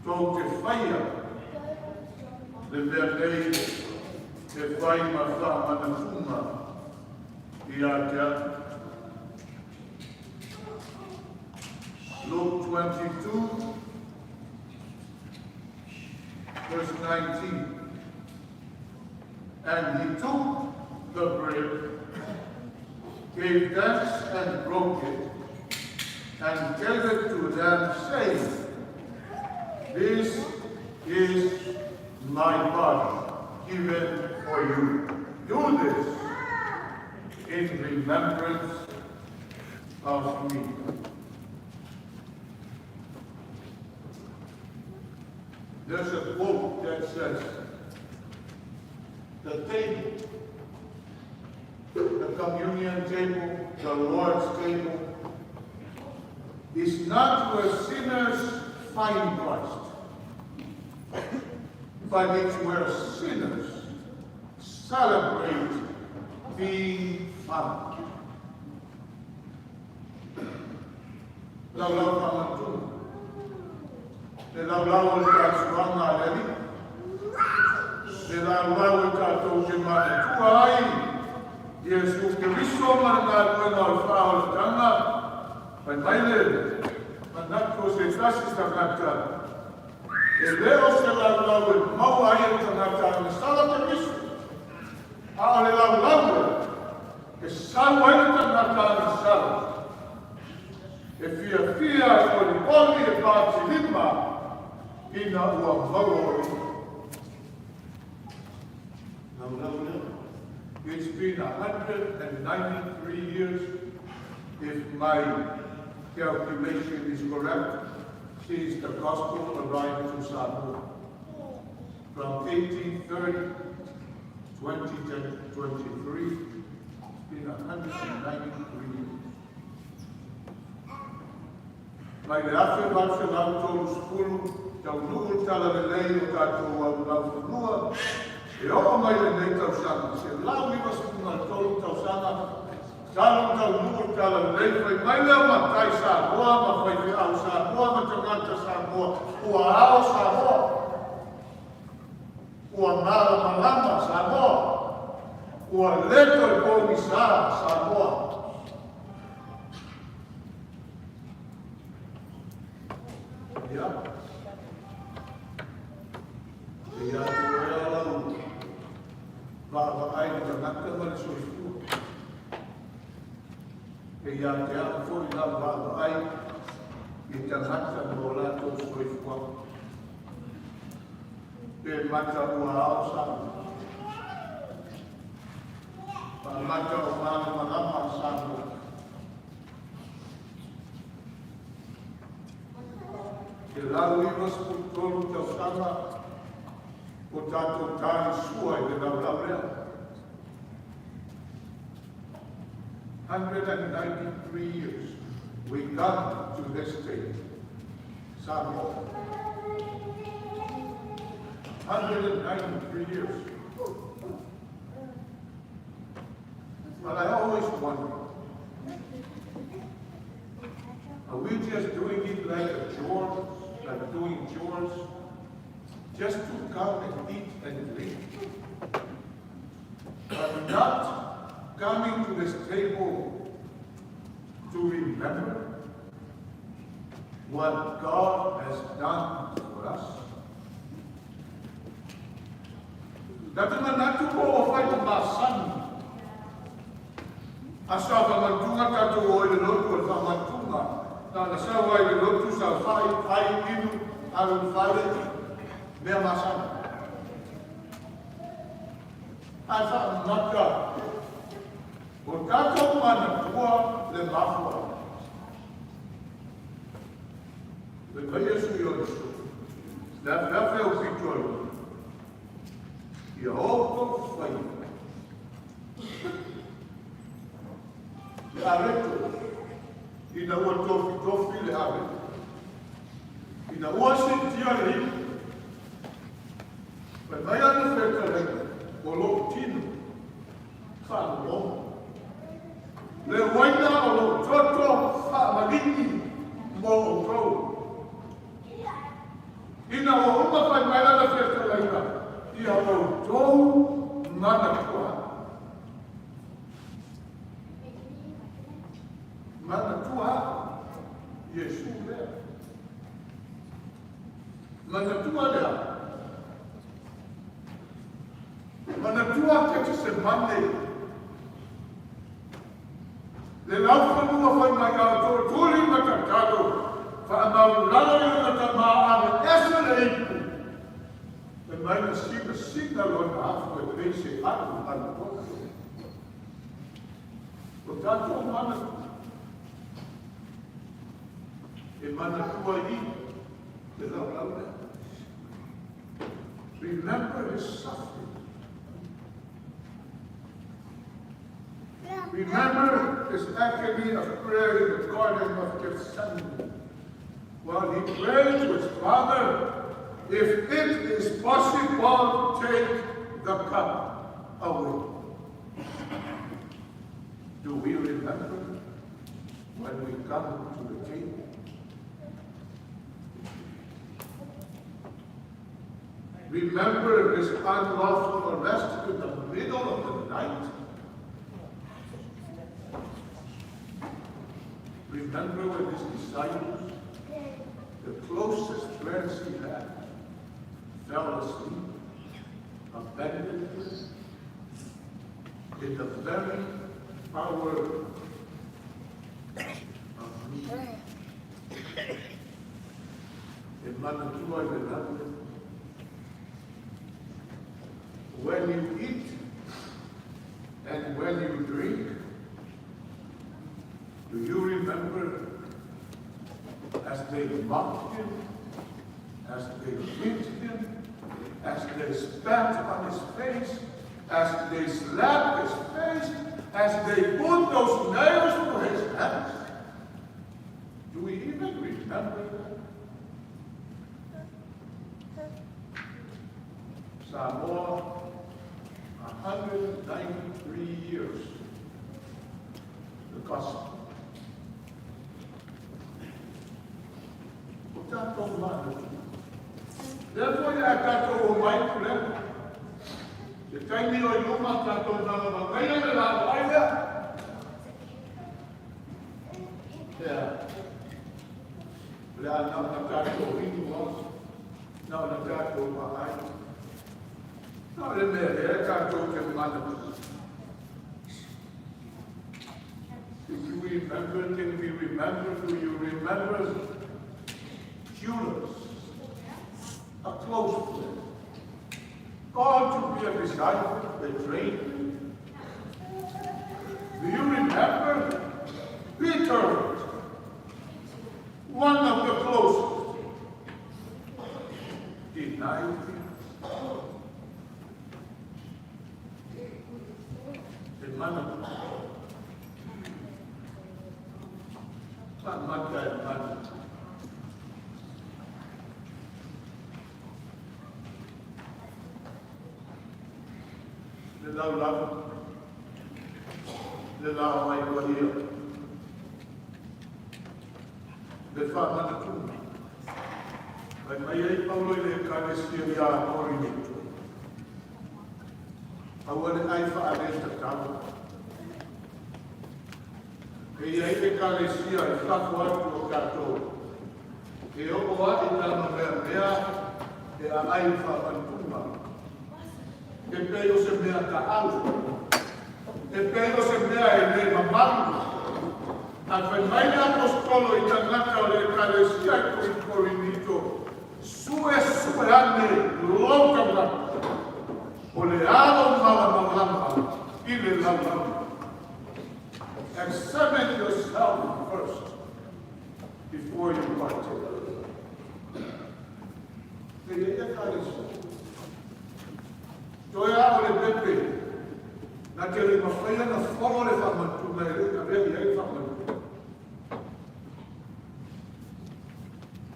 Tou te faia le mea nei e fai ma faamanatuga ia te au. Luke 22, verse 19. And he took the bread, gave thanks and broke it, and gave it to them, saying, "This is my body given for you. Do this in remembrance of me." There's a quote that says, "The table, the communion table, the Lord's table, is not where sinners find Christ, but it's where sinners celebrate being found." Laulau faamanatuga. Le laulau o le taasuaga a le Alii. Le laulau e tatou te manatua ai Iesu Keriso ma le galuega o le faaolataga. Fai mai le manatu o se tasi tagata. E le o se laulau e maua ai e le tagata agasala Keriso. A o le laulau e sau ai le tagata agasala. E fiafia e oliooli e patilima ina ua maua o ia. Laulau lea. It's been 193 years, if my calculation is correct, since the gospel arrived to Samoa. From 1830, 2023, it's been 193 years. Mai le 1830, taunuu le talalelei o tatou aulaufanua, e oo mai lenei tausaga, 193 tausaga, talu taunuu le talalelei, fai mai lea matai Samoa, ma faifeau Samoa, ma tagata Samoa, ua ao Samoa, ua malamalama Samoa, ua le toe pogisa Samoa. Ia. E ia te oe a lau vaavaai le tagata ma le soifua. E ia te au foi lau vaavaai i tagata ma o latou soifuaga. Pe mata ua ao Samoa. Pa mata o malamalama Samoa. 193 tausaga o tatou talisua i le laulau lea. 193 years we come to this table. Samoa. 193 years. But I always wonder, are we just doing it like a chore, like doing chores, just to come and eat and drink? But not coming to this table to remember what God has done for us? Tatou manatu po o fai ma masani. Aso a faamanatuga tatou o i le lotu o le faamanatuga. Na na sau ai le lotu sa fai, fai inu, alu i le fale, mea masani. Ae faamata, o tatou manatua le mafuaaga. Fai mai Iesu i ona sui, le afeafe au pito ai, ia outou faiva. Le areto, ina ua tofitofi le areto. Ina ua siitia le ipu. Fai mai ana fetalaiga, o lou tino, faalologo. Le uaina o lou toto faamaligi mo outou. Ina ua uma fai mai lana fetalaiga, ia outou manatua. Manatua Iesu lea. Manatua lea. Manatua Ketisemane. Le laufanua fai mai au tuli ma tatalo. Faamaulalo i lona tama aveese le ipu. E mai na sina sina lona afu e pei se alu alu tona. O tatou manatua. E manatua i le laulau lea. Remember his suffering. Remember his agony of prayer in the Garden of Gethsemane. While he prayed to his Father, if it is possible, take the cup away. Do we remember when we come to the table? Remember his unlawful arrest in the middle of the night? Remember when his disciples, the closest friends he had, fell asleep, abandoned him in the very hour of need. E manatua i le lave. When you eat and when you drink, do you remember as they mocked him, as they beat him, as they spat on his face, as they slapped his face, as they put those nails to his hands? Do we even remember that? Samoa, 193 years, the gospel. O tatou manatua. Lea foi a tatou o mai pulega. Le taimi o i luma tatou nalomagaia le lalo ai lea. Lea. Le a na na tatou inu au. Na na tatou maai. Na le mea lea tatou te manatua. Do you remember? Can we remember? Do you remember Judas, a close friend, called to be a disciple, betrayed him? Do you remember Peter, one of the closest, denied him? E manatua. Faamata e manatua. Laulau, le Lao ai Paia, le faamanatuga. Fai mai ai Paulo i le Ekalesia ia Korinito, aua le ai faaletatau. E i ai Ekalesia i fafo atu o tatou, e oo a'i tama meamea e aai le faamanatuga. E pei o se mea taalo, e pei o se mea e le mamalu. A fai mai le Aposetolo i tagata o le Ekalesia i Korinito, sue sue ane lou tagata, o le a lou malamalama i le laulau. Examine yourself first before you partake. E i ai Ekalesia. Toe a o le pepe, na te le mawhaia na folo le whamantunga e le avea i ai le whamantunga.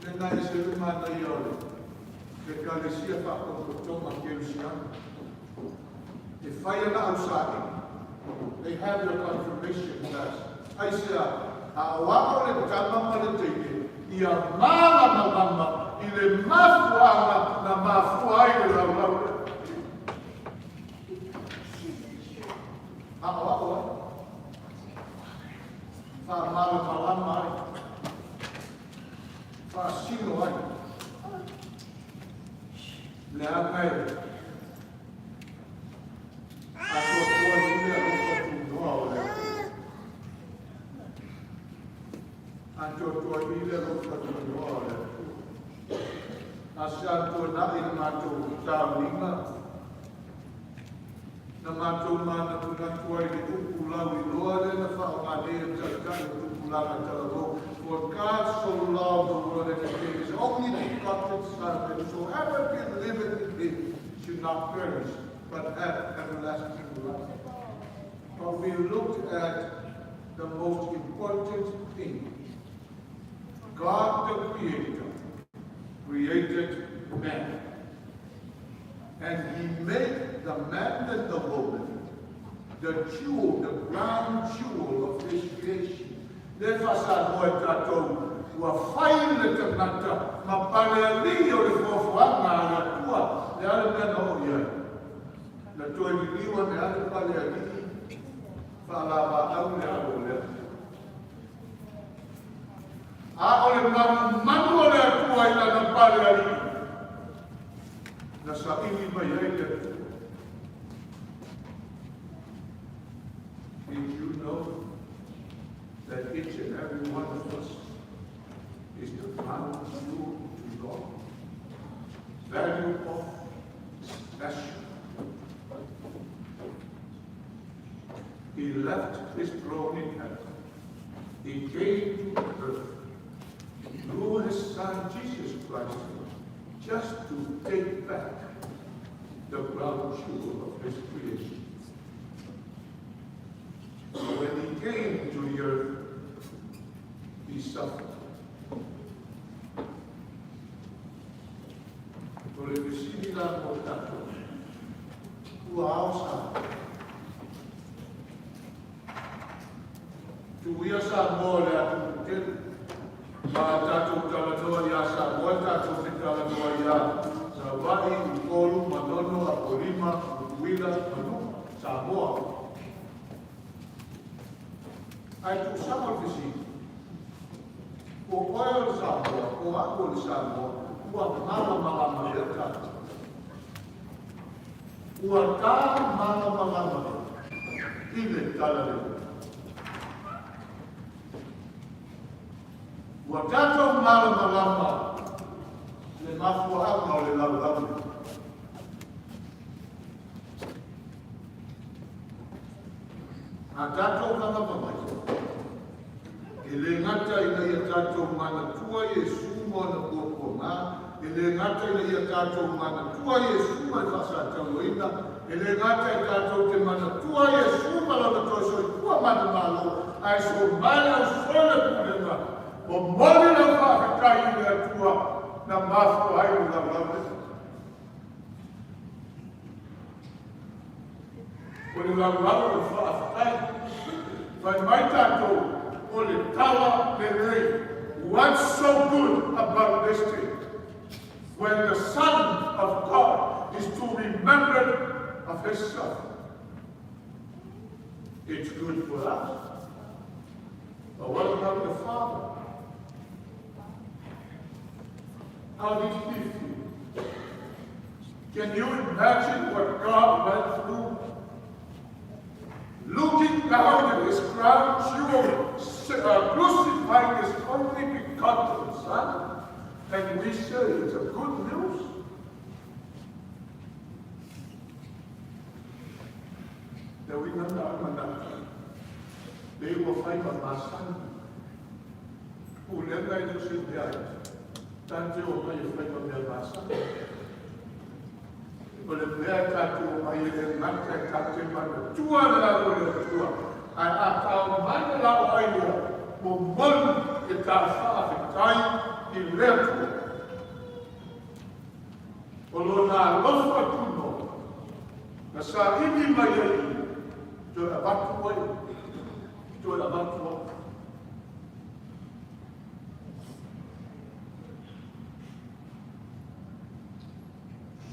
Le nai se le mana ia o le Ekalesia whakototonga Kerusiana. E whai ana au sa'i, they have their confirmation class. Ai se a, a o ao le tama ma le teine, ia malamalama i le mafuaga na mafua ai le laulau lea. A o ao ai. Faamalamalama ai. Faasino ai. Leaga e atoatoa i le alofa tunoa o le Atua. Atoatoa i le alofa tunoa o le Atua. A se atoa i le matou tauliga, na matou manatunatu ai le upu lau iloa le na faaaoga nei e taitai o tupulaga talavou. For God so loved the world that he gave his only begotten Son, that whosoever believeth in him should not perish, but have everlasting life. But we looked at the most important thing. God the Creator created man. And he made the man and the woman the jewel, the crown jewel of his creation. Le faasāmoa e tatou, ua fai le tagata ma palealii o le foafoaga a le Atua, le a le mea na oo i ai. Na toe liliu ane a le palealii faalavaau le alo o le Atua. A o le manumanu o le Atua i lana palealii, na saili mai ai le Atua. Did you know that each and every one of us is the crown jewel to God? Valuable, special. He left his throne in heaven. He came to earth through his son Jesus Christ just to take back the crown jewel of his creation. So when he came to the earth, he suffered. O le fesili la mo tatou, ua ao sa. Tuia Samoa le atunuu tele. Ma tatou talanoa iā Samoa, tatou te talanoa iā Savaii, Upolu, Manono, Apolima, Tutuila, Manua, Samoa. Ae tuusao le fesili. Po o oe o le Samoa, po o a'u o le Samoa, ua malamalama lea tatou. Ua ta malamalama lea i le tala lea. Ua tatou malamalama le mafuaaga o le laulau lea. A tatou kavaka mai, e le gata ina ia tatou manatua Iesu ma ona puapuaga, e le gata ina ia tatou manatua Iesu ma le faasatauaina, e le gata e tatou te manatua Iesu ma lona toe soifua manumalo, ae so mai au sole pulega, momoli lau faafetai i le Atua na mafua ai le laulau lea. O le laulau o le faafetai. Fai mai tatou, o le tala lelei. What's so good about this thing? When the Son of God is to remember of his suffering, it's good for us. But what about the Father? How did he feel? Can you imagine what God went through? Looking down at his crown jewel, crucifying his only begotten Son, and we say it's a good news? Le uiga na manatu, le ua fai ma masani. Pulega e le o se mea ai, ta te o mai e fai ma mea masani. O le mea e tatou omai e le gata e ta te manatua le alo o le Atua, ae a tao mai le laau ai lea, momoli e ta faafetai i le Atua. O lona alofa tunoa, na saili mai ai i, toe avatu ai, toe avatu ai.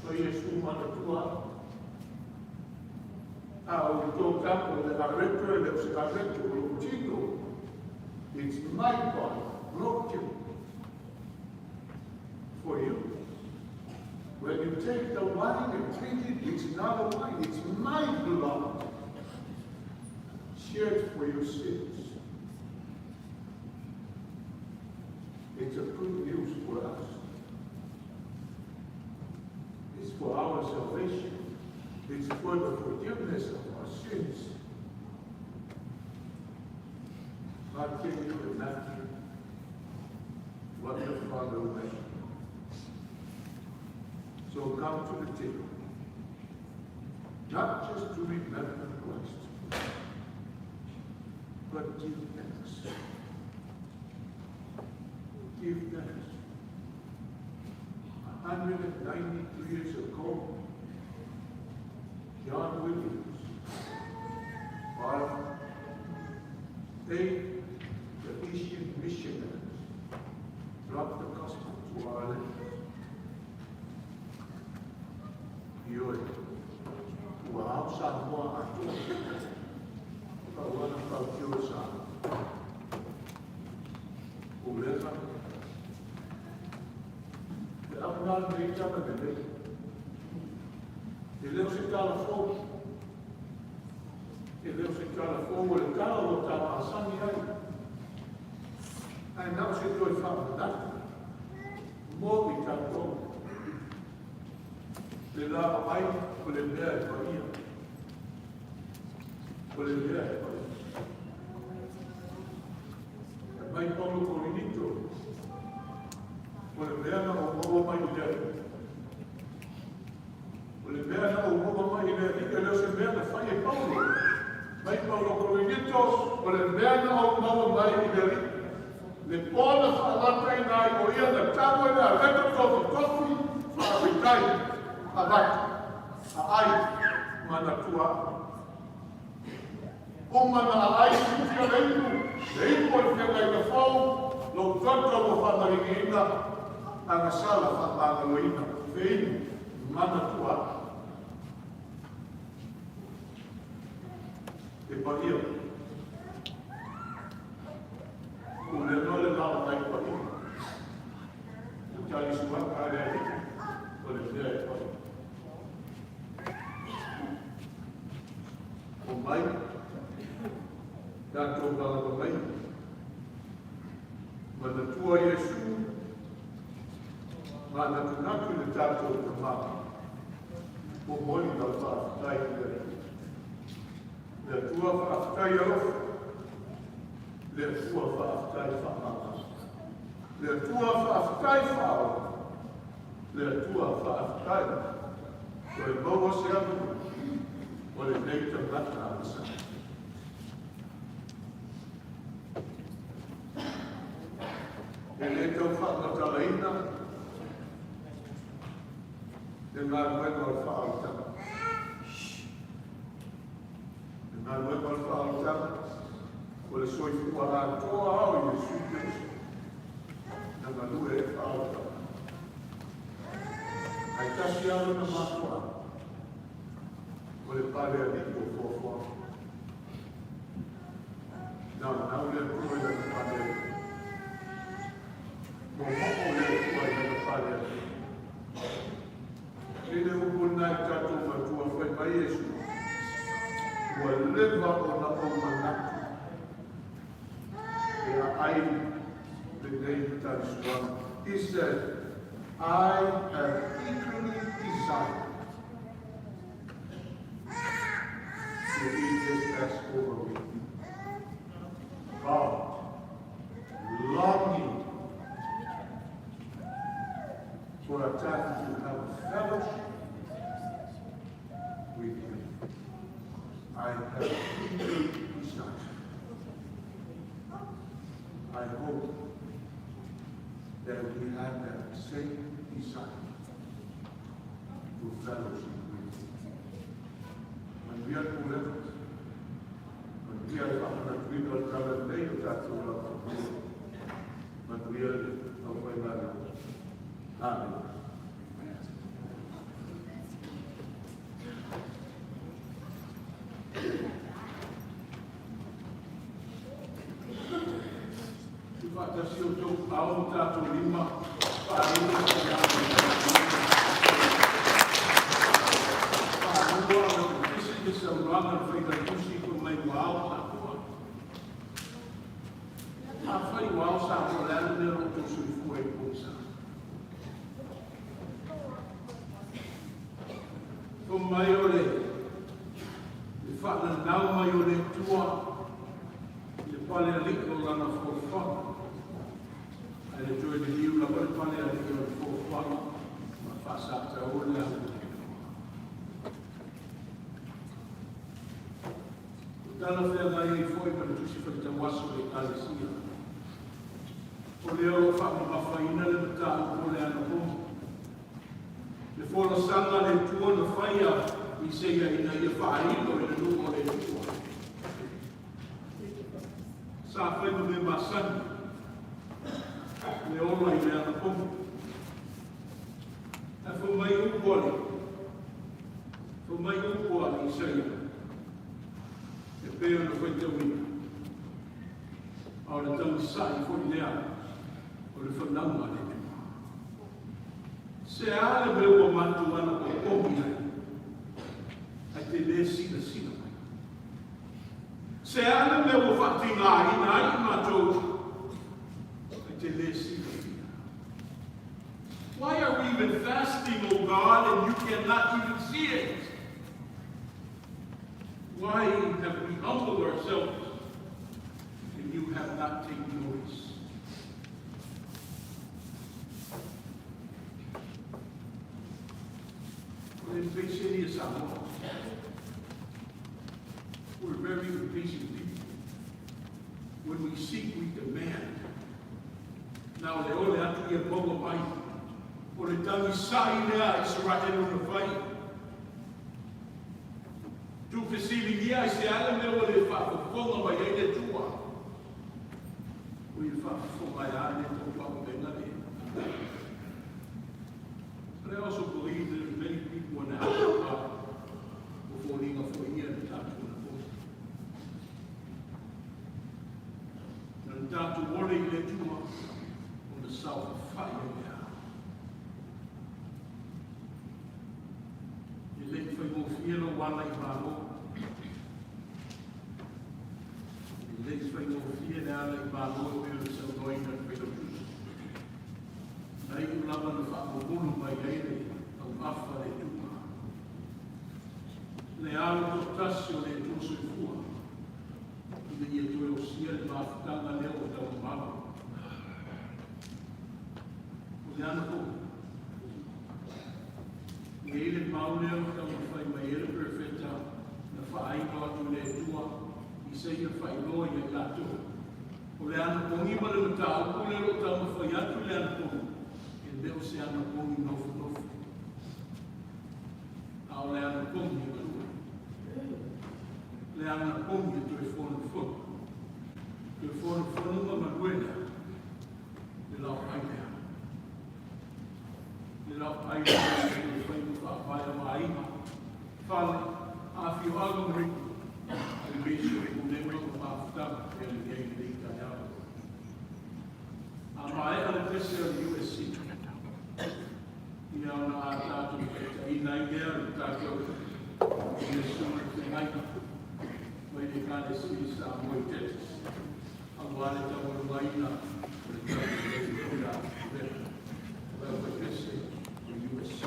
O Iesu manatua a o i tō tapo le areto e le o se areto o lou tino. It's my body broken for you. When you take the wine and drink it, it's not a wine, it's my blood shed for your sins. It's a good news for us. It's for our salvation. It's for the forgiveness of our sins. But can you imagine what the Father went through? So come to the table, not just to remember Christ, but give thanks. Give thanks. 192 years ago, John Williams, one of 8 Tahitian missionaries, brought the gospel to our land. Ioe, ua ao Samoa atoa, pau ana fautio e Samoa. Pulega, le auna lenei tala lelei. E le o se tala fou. E le o se tala fou o le tala ua ta masani ai. Ae na o se toe faamanatu mo i tatou. Le lava ai o le mea e paia. O le mea e paia. E mai Paulo Korinito, o le mea na ou maua mai i le Alii. O le mea na ou maua mai i le Alii, e le o se mea na fai e Paulo. Mai Paulo Korinito, o le mea na ou maua mai i le Alii. Le pona faalataina ai o ia na tau e le areto tofitofi, faafetai, avatu, aai, manatua. Uma na aai siti o le inu, le inu o le feagaiga fou, lou toto ua faamalieina, agasala faamagaloina, feinu, manatua. E paia. Pulega le lao mai paia. O tali suaka le Alii, o le mea e paia. O mai, tatou valava mai. Manatua Iesu, manatunatu i le tatou Tamā. Momoli lau faafetai i le Atua. Le Atua faafetai alofa. Le Atua faafetai faamama. Le Atua faafetai faaola. Le Atua faafetai. Toe maua se avanoa o lenei tagata agasala. E le tau faamatalaina le galuega o le faaolataga. Faaolataga, o le soifua atoa lava o Iesu Keriso, na galue ai le faaolataga. Ae tasi lava lona mafuaaga, o le pale alii o foafoaga. Naunau le Atua i lana pale alii. Momoo le Atua i lana pale alii. E le upu lena i tatou matua fai mai Iesu. Ua leva ona ou manatu e aai lenei taliasuaga. He said, "I have eagerly desired to eat this Passover with you." God longing for a time to have fellowship with Him. I have eagerly desired. I hope that we have that same desire to fellowship with Him. Manuia le pulega, manuia le faamanatuina o le talalelei o tatou lava. Manuia le aufaigaluega. Amen. Faatasi outou aao ma tatou lima faalima faalua o le pepesi le saunoaga a le Failautusi fai mai ua ao Samoa. Afai ua ao Samoa, le a le mea o lo o outou soifua ai i le pogisa? Fai mai o le faananau mai o le Atua i le pale alii o lana foafoaga. Ae le toe liliu lava le pale alii o le foafoaga ma faasatau le au. O tala feagai ai foi ma le tusi faitau aso le Ekalesia. O lea o lo o faamamafaina le mataupu o le anapogi. Le folasaga le Atua na faia i Isaia ina ia faailo i le nuu o le Atua. Sa fai ma mea masani le ola i le anapogi. Ae fai mai upu a le Isaia e pei ona faitauina. A o le tagisai foi lea o le fanauga a le Atua. Se a le mea ua matou anapopogi ai, ae te le silasila mai. Se a le mea ua faatigaina ai i matou, ae te le silafia. Why are we even fasting, O God, and you cannot even see it? Why have we humbled ourselves and you have not taken notice? O le impatient Samoa. We're very impatient people. When we seek, we demand. Na o le ole atu ia maua mai. O le tagisai lea Israel na fai. Tu fesiligia i se a le mea ua le faafofoga mai ai le Atua. O ia faafofoga e a le taupaupega le. But I also believe there's many people in the house of God ua foliga foi ia le tatou anapogi. Na le tatou ole i le Atua ona saofafai ai lea. E le i faigofie lou ala i Malo. E le i faigofie le ala i Malo e pei o le saunoaina le Failautusi. Na iu lava na faamomulu mai ai le auafa le Atua. Le alo toatasi o le Atua soifua. Ina ia toe osia le mafutaga lea o taumamao. O le anapogi. E i ai le mau lea o taumafai mai ai le perofeta na faailo atu le Atua i se ia faailoa ia i latou. O le anapogi ma le mataupu lea o lo o taumafai atu i le anapogi, e le o se anapogi nofonofo. A o le anapogi e galue. Le anapogi e toe fonofono, toe fonofono ma manuela le laoai lea. Le laoai lea e fai ma faavae o aiga, fale, afioaga ma nuu, aemaise o pulega ma mafutaga e pei ona i ai lenei taeao. A maea le pese a le USC, ia ona a tatou taitaiina ai lea o le tatou i le susuga i le feagaiga mai le Ekalesia Samoa i Texas, aua le taualumaina o le talalelei i le la o le aufaipese o le USC.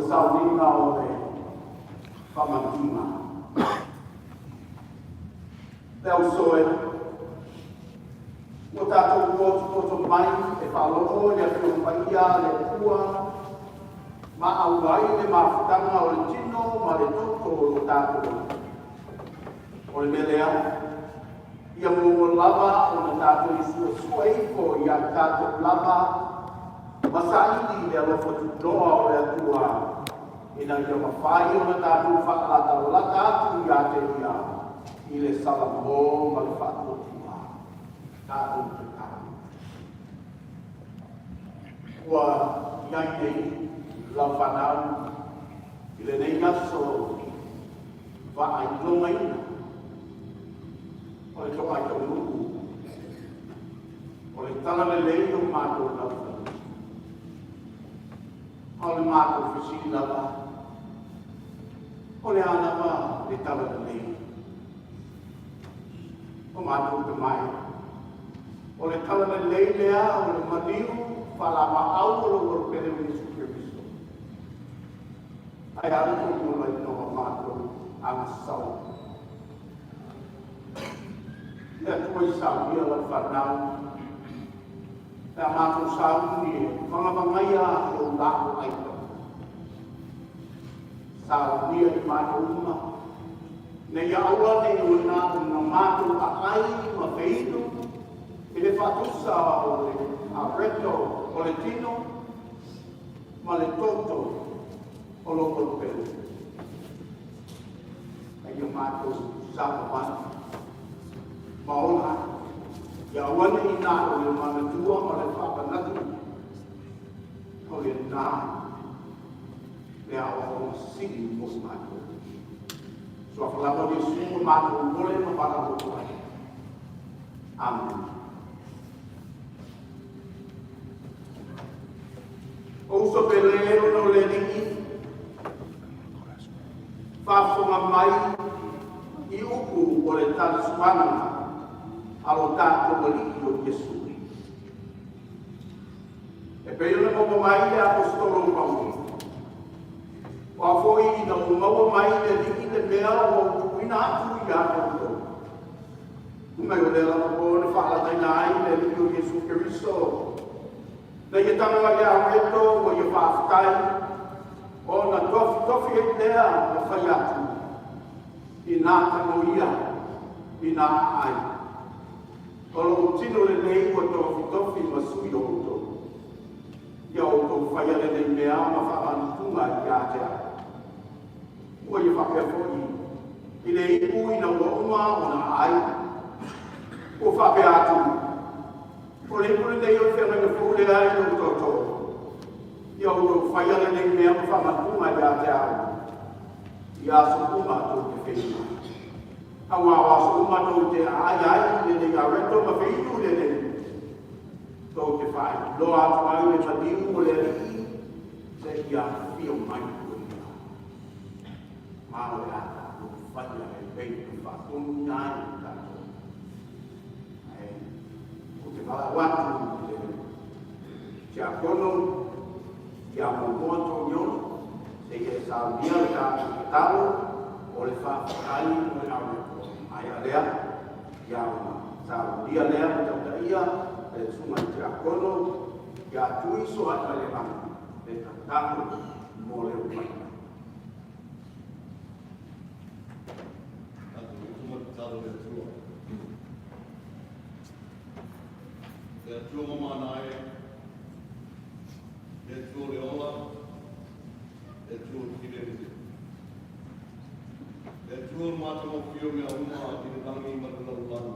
le sauniga o le faamanatuga. Le auso e, ua tatou potopoto mai e faalogo i le Afioga Paia a le Atua ma auai le mafutaga o le tino ma le toto o lo tatou Alii. O le mea lea, ia muamua lava ona tatou suasua ifo ia i tatou lava ma saili le alofa tunoa o le Atua ina ia mafai ona tatou faalatalata atu ia te Ia i le salamo ma le faatuatua. Tatou tatalo. Ua i ai nei lau fanau i lenei aso faailogaina o le toai taunuu o le talalelei o matou laufanua. A o le matou fesili lava, o le a lava le talalelei o matou tamae? O le talalelei lea o le maliu faalamaau o lou Alopele o Iesu Keriso. Ae a le tou olaina o matou agasala? Le Atua i saunia lau fanau, pe a matou sauni e vagavagaia lou lalo ai. Saunia i matou uma, nei ia aua ne i ona na matou aai ma feinu i le faatusa o le areto o le tino ma le toto o lou Alopele. Ai ia matou savavali ma ola ia aua ne i na o le manatua ma le faamanatu o le na le aoaoga sili mo matou. Suafa lava o Iesu ma matou mole ma valaau ai. Amen. O uso pele ona o le Alii, faafofoga mai i upu o le talisuaga a lo tatou Alii o Iesu. E pei ona maua mai le Aposetolo o Paulo, o a foi ina ua maua mai le Alii le mea ua ou tuuina atu ia te outou. Mai o lea lava po na faalataina ai le Alii o Iesu Keriso. Na ia tago ai le areto ua ia faafetai, ona tofitofi ai lea ma fai atu, inā tago ia, inā aai. O lou tino lenei ua tofitofi ma sui o outou. Ia outou faia lenei mea ma faamanatuga ia te au. Ua ia faapea foi i le ipu ina ua uma ona aai. Ua faapea atu, o le ipu lenei o le feagaiga fou lea i lou toto. Ia outou faia lenei mea ma faamanatuga ia te au i aso uma tou te feinu ai. Aua o aso uma tou te aai ai i lenei areto ma feinu i lenei ipu, tou te faailoa atu ai le maliu o le Alii seia afio mai o ia. Ma o le a tatou faia e pei ona faatonuina ai i tatou. Ae ou te valaau atu i le tiakono ia Momoa Toniolo seia e saunia le tatou tatalo o le faafetai mo le aolepo. Ae a lea, ia ona saunia lea ma tautaia le susuga i le tiakono ia Tui Soaimalevaga le tatalo mo le omaiga. Tatou utu ma tatalo i le Atua. Le Atua mamana e, le Atua o le ola, le Atua o le filemu. Le Atua o le matagofie o mea uma i le lagi ma le lalolagi.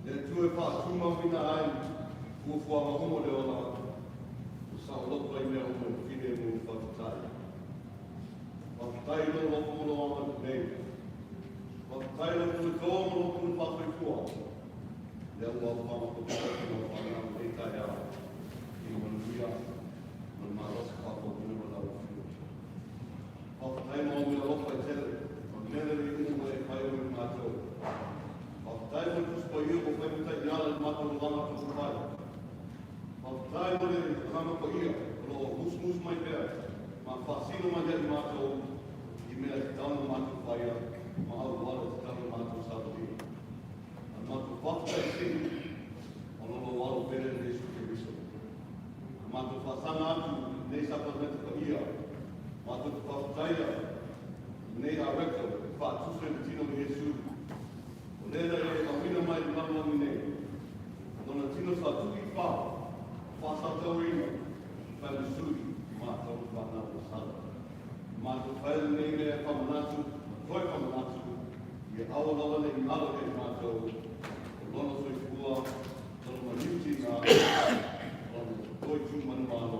Le Atua e faatumauina ai fuafuaga uma o le ola, ua saoloto ai mea uma i le filemu o le faafetai. Faafetai i lou alofa ma lou agalelei. Faafetai i lau puleto ma lou pule faasoifua. Lea ua aofaga potopoto lau fanau i lenei taeao i le manuia ma le malosi faafofoga ma lau Afioga. Faafetai mo au mea alofa e tele, ma mea lelei uma ua e fai ai mo matou. Faafetai mo le Tusi Paia ua fai ma taiala i le matou olaga taumafai. Faafetai mo le Agaga Paia o lo o musumusu mai pea. Sa Tu'i Fao, faasausaoina, Falusuli, matou fanau o Sala. Matou fai lenei mea e faamanatu ma toe faamanatu, ia aua lava ne i galo ia i matou, o Lona soifua, Lona maliutina, Lona toe tu manumalo,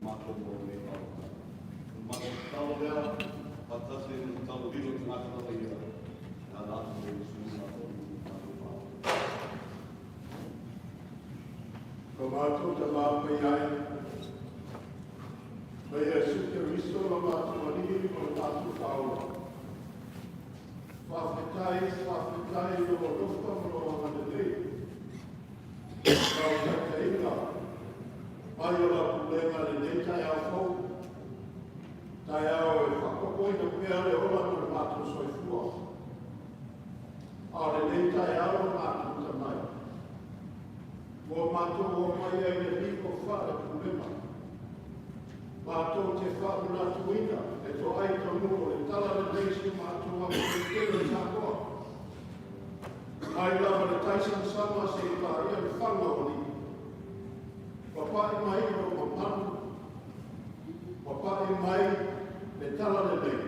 matou mo lenei aoga. O le matou tatalo lea, faatasi ai ma tatalo lilo o tagata lava ia, e ala atu i Iesu matou matou faaola. Lo matou Tamā Paiai, mai Iesu Keriso lo matou Alii ma lo matou Faaola. Faafetai, faafetai i lou alofa ma lou agalelei. Lau taitaiga, mai o lau pulega lenei taeao fou. Taeao e faaopoopoina pea le ola ma le matou soifua. A o lenei taeao lo matou tamai. Ua matou o mai ai le liko faale-pulega. Matou te faamanatuina le toai taunuu o le tala lenei si o matou atunuu i Samoa. Mai lava le taisamasama seia paia le faga o alii. Papa'i mai lou mamalu, papa'i mai le tala lenei.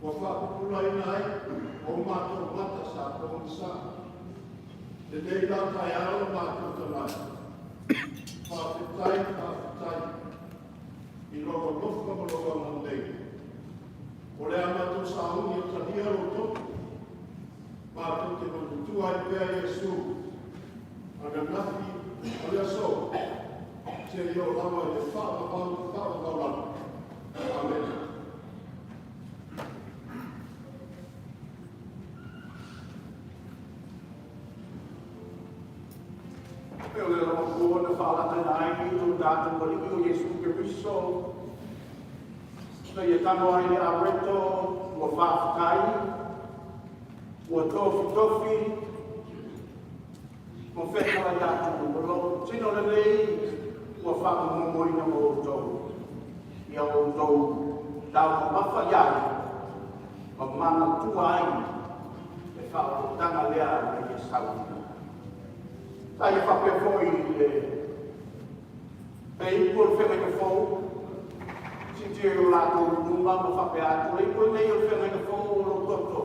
Ua faapupulaina ai o matou mata sa pogisa. Lenei la taeao lo matou tamai. Faafetai, faafetai i lou alofa ma lou agalelei. O le a matou sauni e talia lou toto. Matou te manatua ai pea Iesu. Ananafi o le aso. Seia oo lava i le faavavau, faavavau lava. Amen. E o le lava fua na faalata ai i lo tatou Alii o Iesu Keriso. Na ia tago ai le areto ua faafetai, ua tofitofi, ma fetalai atu o lou tino lenei ua faamomomoina mo outou. Ia outou taumamafa i ai, ma manatua ai le faaolataga lea na ia sauina. Sa ia faapea foi le ipu o le feagaiga fou, siitia i o latou luma ma faapea atu, le ipu lenei o le feagaiga fou o lou toto,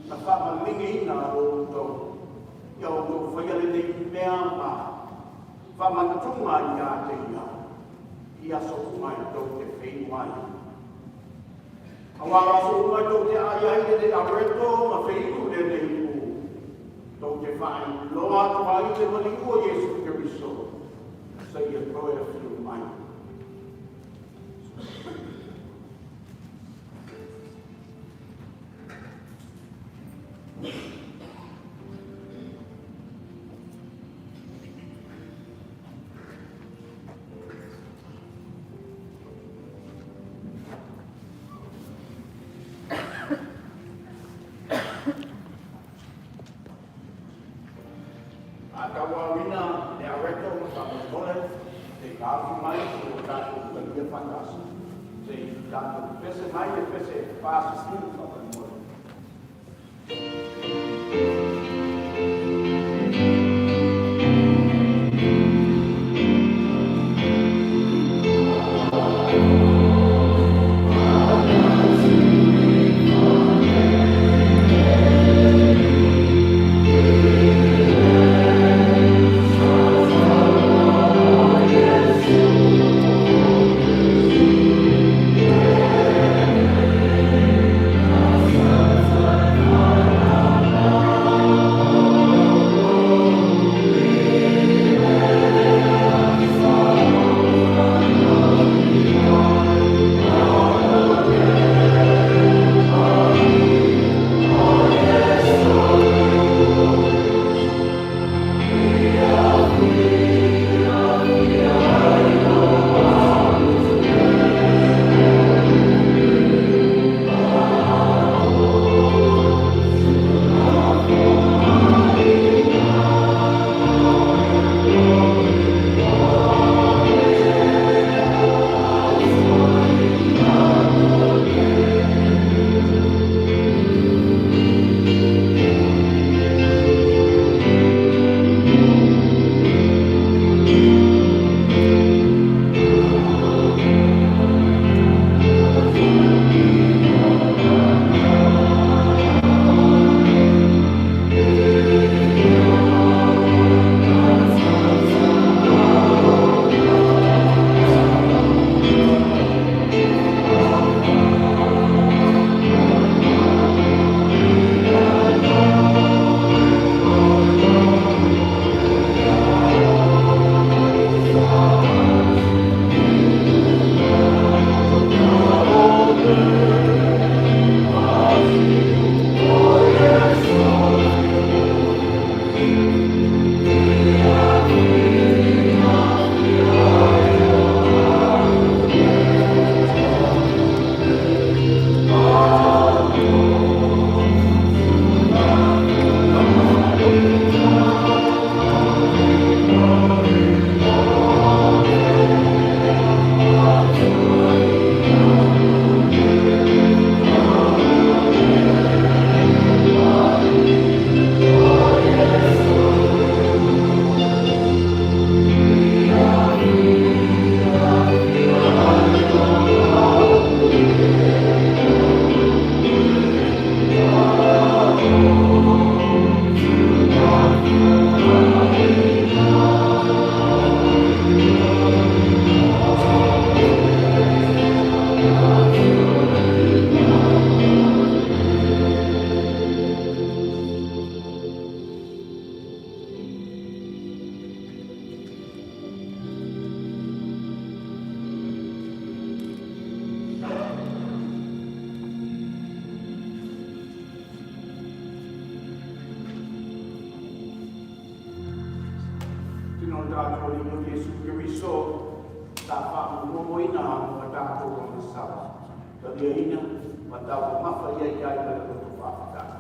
na faamaligiina o outou, ia outou faia lenei mea ma faamanatuga ia te ia, i aso uma e tou te feinu ai. Auā o aso uma e tou te ai ai lenei areto ma feinu lenei ipu, tou te faailoa atu ai le maliu o Iesu Keriso, seia toe afio mai. A tauaauina le areto faamolemole se i taofi mai o tatou talia faatasi. Se i tatou pese mai le pese 40 faamolemole. Tino o tatou Alii o Iesu Keriso sa faamomomoina mo a tatou agasala. Taliaina ma taumamafa ia i ai ma le loto faafetai.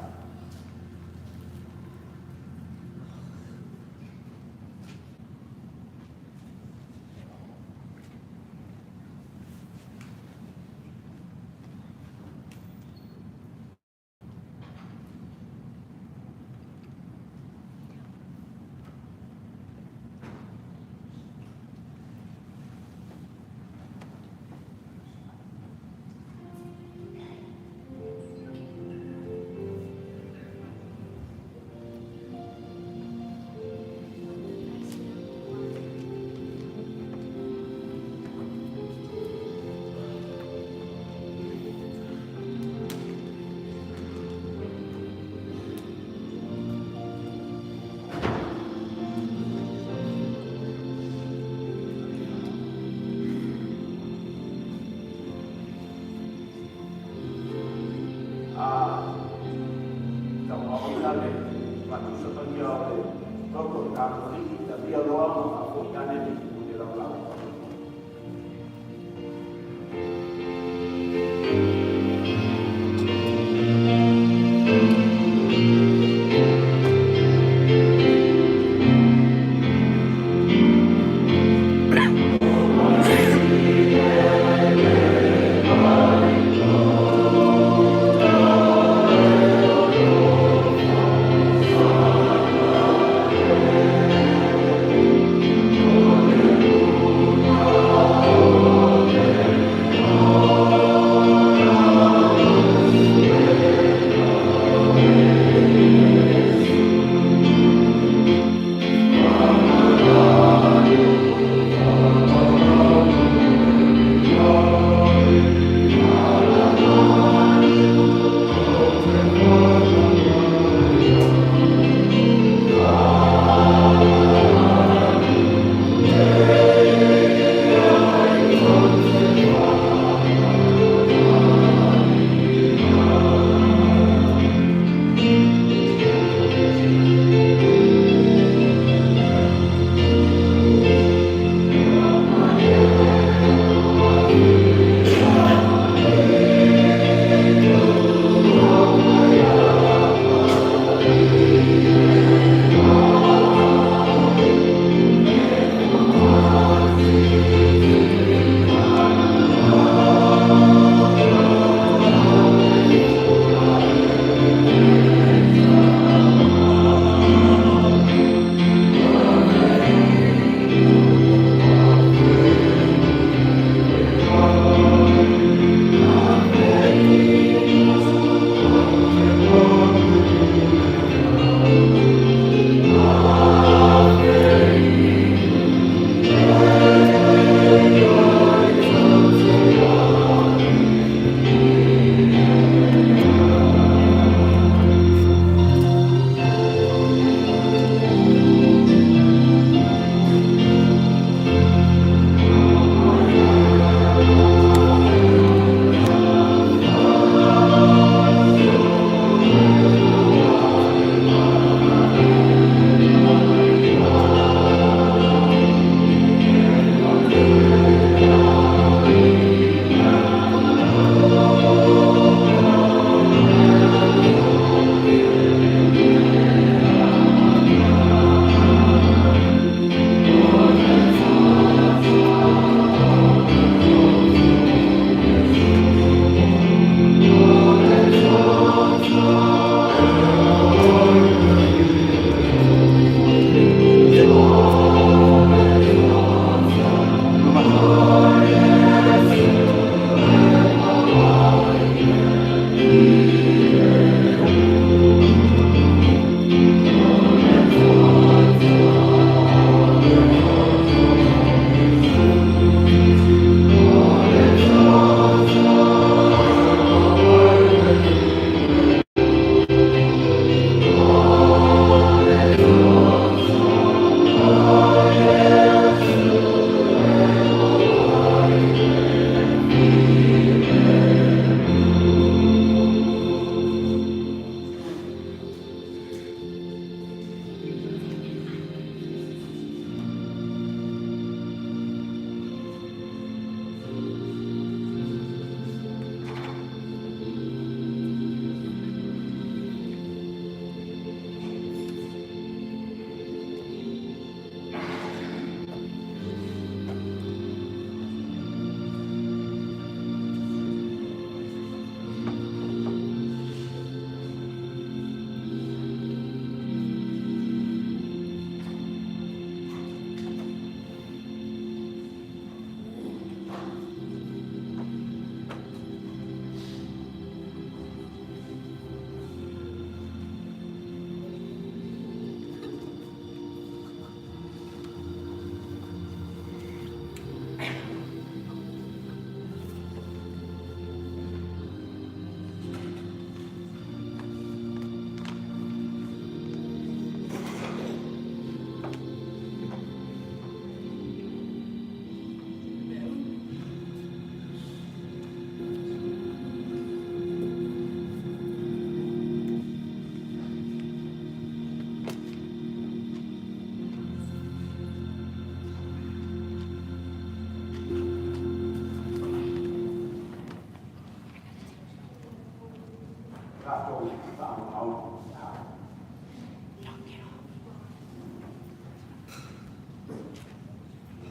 Tauaaoina le faatusa paia o le toto o tatou Alii, talia loa ma faafoi ane le i le laulau.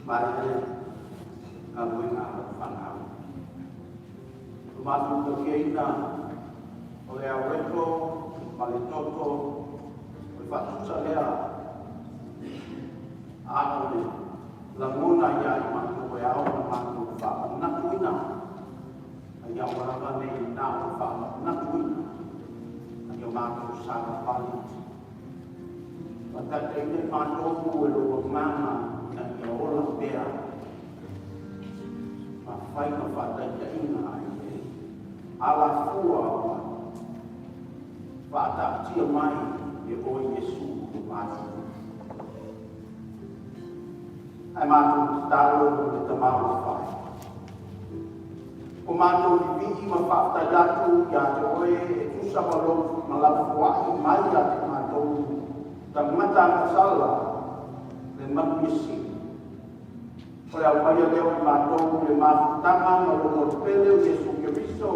Maea le galuega a lau fanau. O matou tautiaina o le aoreto ma le toto o le faatusa lea a o le lagona ia i matou e ao ona matou faamanatuina a ia aua lava ne i na o le faamanatuina a ia matou savavali faataitaiina i matou e lou agaga ina ia ola pea ma fai ma faataitaiga i le alafua ua faataatia mai e oe Iesu o matou. Ae matou tatalo le Tama o le Fale. O matou vivii ma faafetai atu ia te oe e tusa ma lou ma lau foai mai ia te matou tagata agasala le manuia sili. O le aumaia lea o i matou i le mafutaga ma lou alo pele o Iesu Keriso,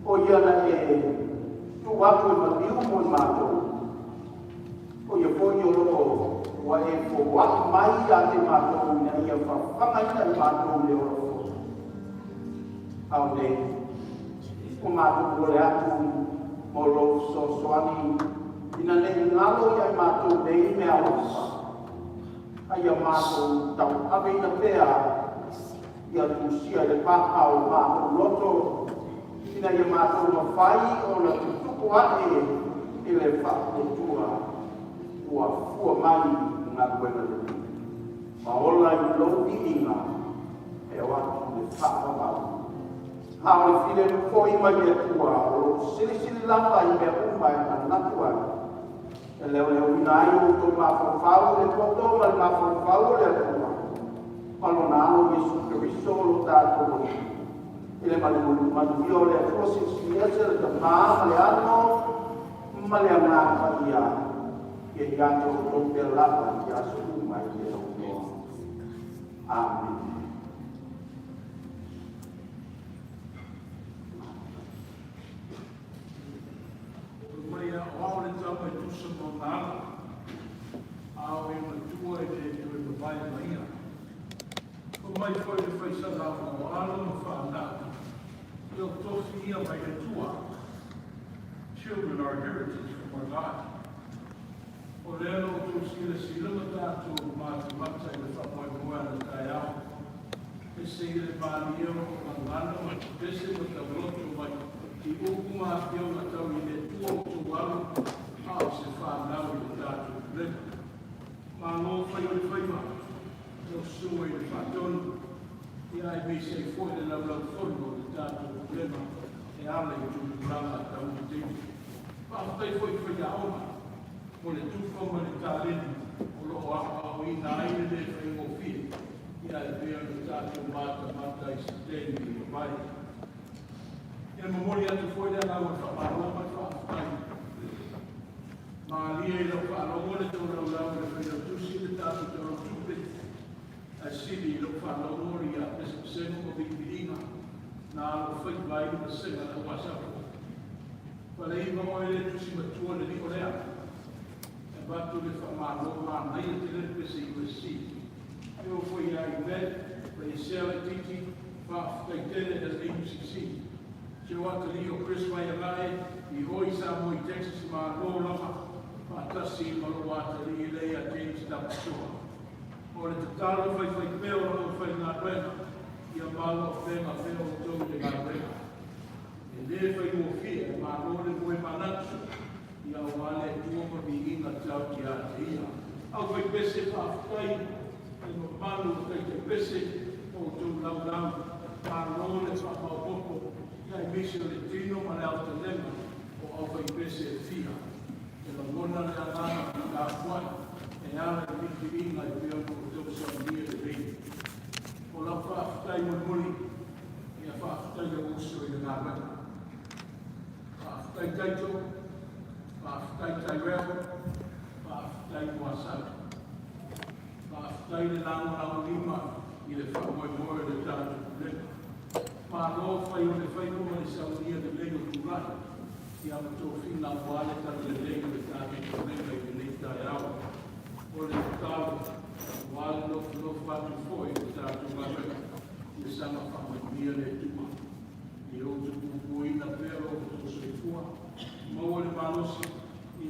o ia na e tuu atu e maliu mo i matou, o ia foi o lo o ua e foai mai ia te matou ina ia fafagaina i matou i le ola foi. A o nei, ua matou momoli atu mo lou fesoasoani ina ne i galo ia i matou nei meaalofa, a ia matou tauaveina pea ia tusia i le papa o matou loto, ina ia matou mafai ona tutupu ae i le faatuatua ua fua mai i galuega lelei, ma ola i lou viiga e o atu i le faavavau. A o le filemu foi mai le Atua o lo o silisili lava i mea uma e manatu ai, E leoleoina ai outou mafaufau i le poto ma le mafaufau o le Atua, ma Lona Alo Iesu Keriso lo tatou Alii. I le manuia o le Atua Silisili Ese, le Tama ma le Alo ma le Agaga Paia, ia ia te outou pea lava i aso uma e le aunoa. Amene. Mai a o ao le tama e tusa ma ona alo, a o e matua e le toe mavae ma ia. Fai mai foi le faisala o alo ma fanau, ia o tofi ia mai le Atua. Children are heritage from our God. O lea na outou silasila ma tatou matamata i le faamoemoe anataeao, pese i le malie o loo gagana ma pepese ma tauloto mai i upu ma afioga tau i le Atua outou alo, a o se fanau i le tatou pulega. Malo fai o le faiva, lau susuga i le Faatonu, ia aemaise ai foi le laulaufono o le tatou pulega e ala i tupulaga tau i taimi. Faafetai foi i faiaoga mo le tufa ma le taleni o lo o aoaoina ai le le faigofie ia e pei ona tatou matamata i se taimi ua mavae. Ia momoli atu foi le agaga o le faamalo ma le faafetai. Malie i lau faalogo le tolaulau i le Failautusi i le tatou Tala o Tupe, ae sili i lou faalogo ia pesepesega ma viiviliga na alofaiva ai le vasega na ua asafo. Faleiva oe le tusi matua le lio lea. E avatu le faamalo manaia tele le pese USC. E oo foi ia Yvette, Vaiesea Laitiiti, faafetai tele LAUCC. Si ou atalii o Chris Vaiagae i o i Samoa i Texas malo lava faatasi ma lou atalii lea ia James Tapasoa. O le tatalo faifaipea o lau aufaigaluega ia maua pea pea outou i le galuega. E le faigofie, malo le moe manatu ia aua le Atua ma viiga tau ia te Ia. Aufaipese faafetai i le mamalu o taitaipese o outou laulau, malo le faamaopoopo ia aemaise o le tino ma le aotelega o aufaipese e fia. E lagona le agaga tapuai e ala i filifiliga e pei ona outou saunia lelei. O lau faafetai mulimuli, ia faafetai lou uso i le galuega. Faafetai Taito, faafetai Tyrell, faafetai Moasau. Faafetai le lagolagolima i le faamoemoe o le tatou pulega. Malo fai o le faiva ma le saunia lelei o tulaga ia ma tofiga aua le talalelei o le tatou pulega i lenei taeao. O le tatalo, aua le nofonofo atu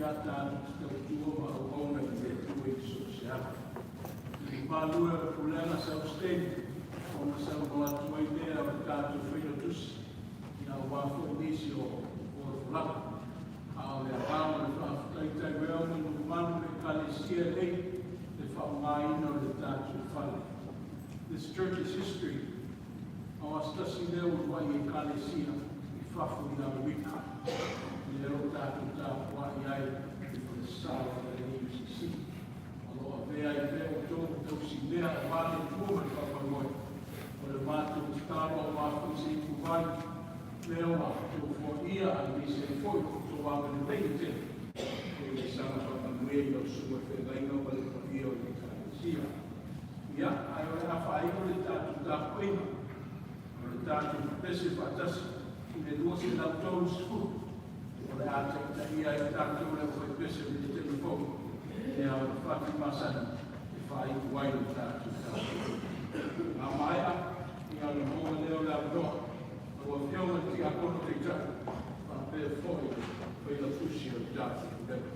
Ia tatou te tautua ma auauna i le Atua i so o se ava. I le palue o le pulega sa Austin, ona saunoa atu ai lea o le tatou Failautusi, ia aua foi nisi o folafolaga. A o le agaga o le faafetai talu ai ona mamalu le Ekalesia nei le faaaogaina o le tatou fale. This church is history. O aso tasi lea ua uluai Ekalesia i fafo i Amerika. I lea o tatou tapuai ai i falesala o le AUCC. O lo o avea ai pea outou ma tausimea aua le Atua ma le faamoemoe. O le matou tatalo aua foi se ituvai lea ua outou foaia aemaise ai foi o outou agalelei e tele. E le saga faamanuia i lau susuga i le feagaiga ma le paia o le Ekalesia. Ia, ae o le a faaiu le tatou tapuaiga o le tatou pepese faatasi i le 230. O le a taitaia ai tatou le aufaipese o le taimi fou e ao le fati masani e faaiu ai le tatou tapuaiga. A maea, ia ona maua lea o le avanoa lau Afioga i le Tiakono Taitai faapea foi le Failautusi o le tatou Pulega.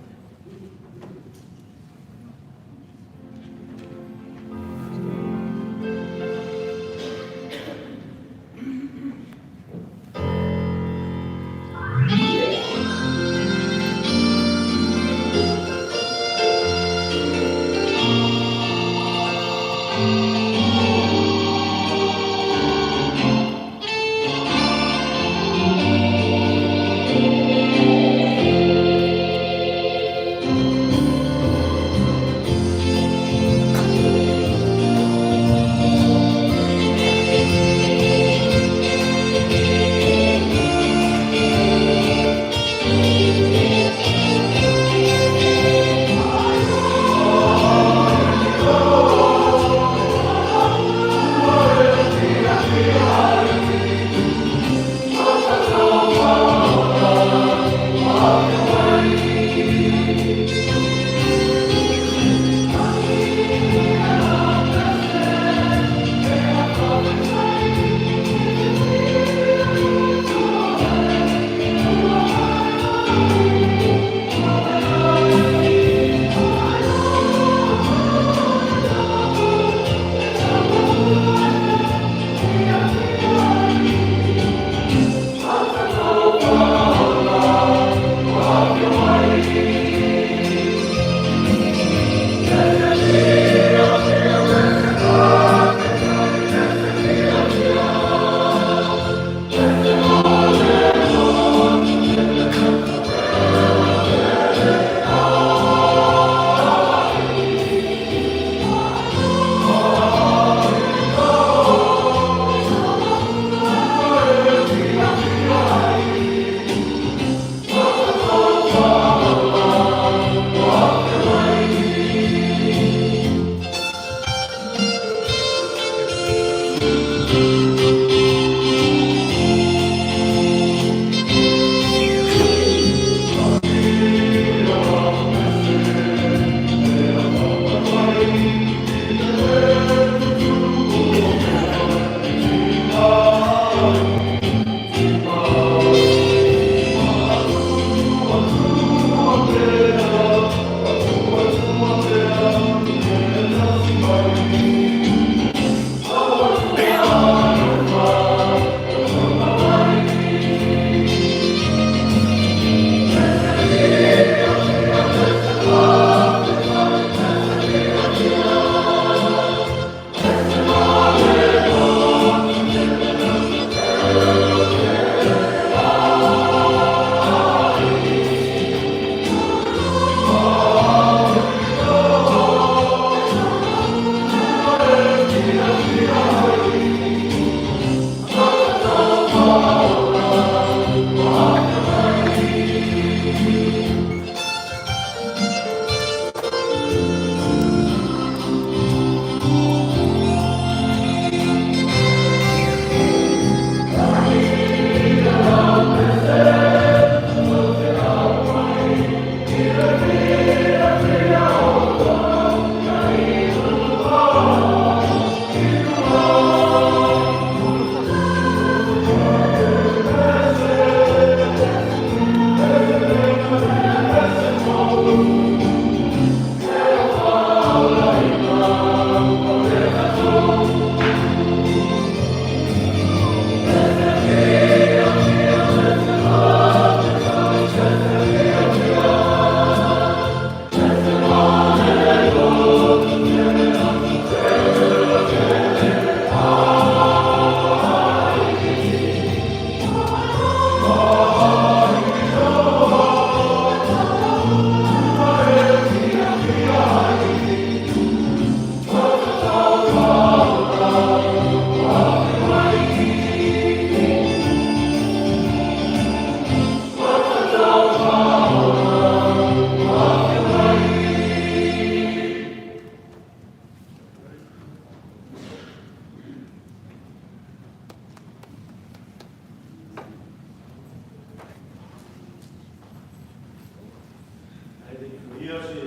Ia se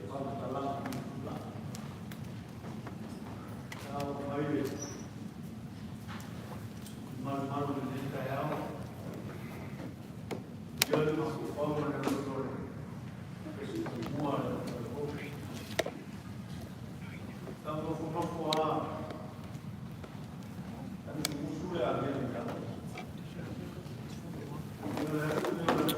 faamatalaga i tulaga. Sa oo mai le malumalu i lenei taeao. Ia le mafaufau ma le loto le pese tumua le fou. Tau nofonofo a ta musumusu le avea i lalo. Ia le atu le o le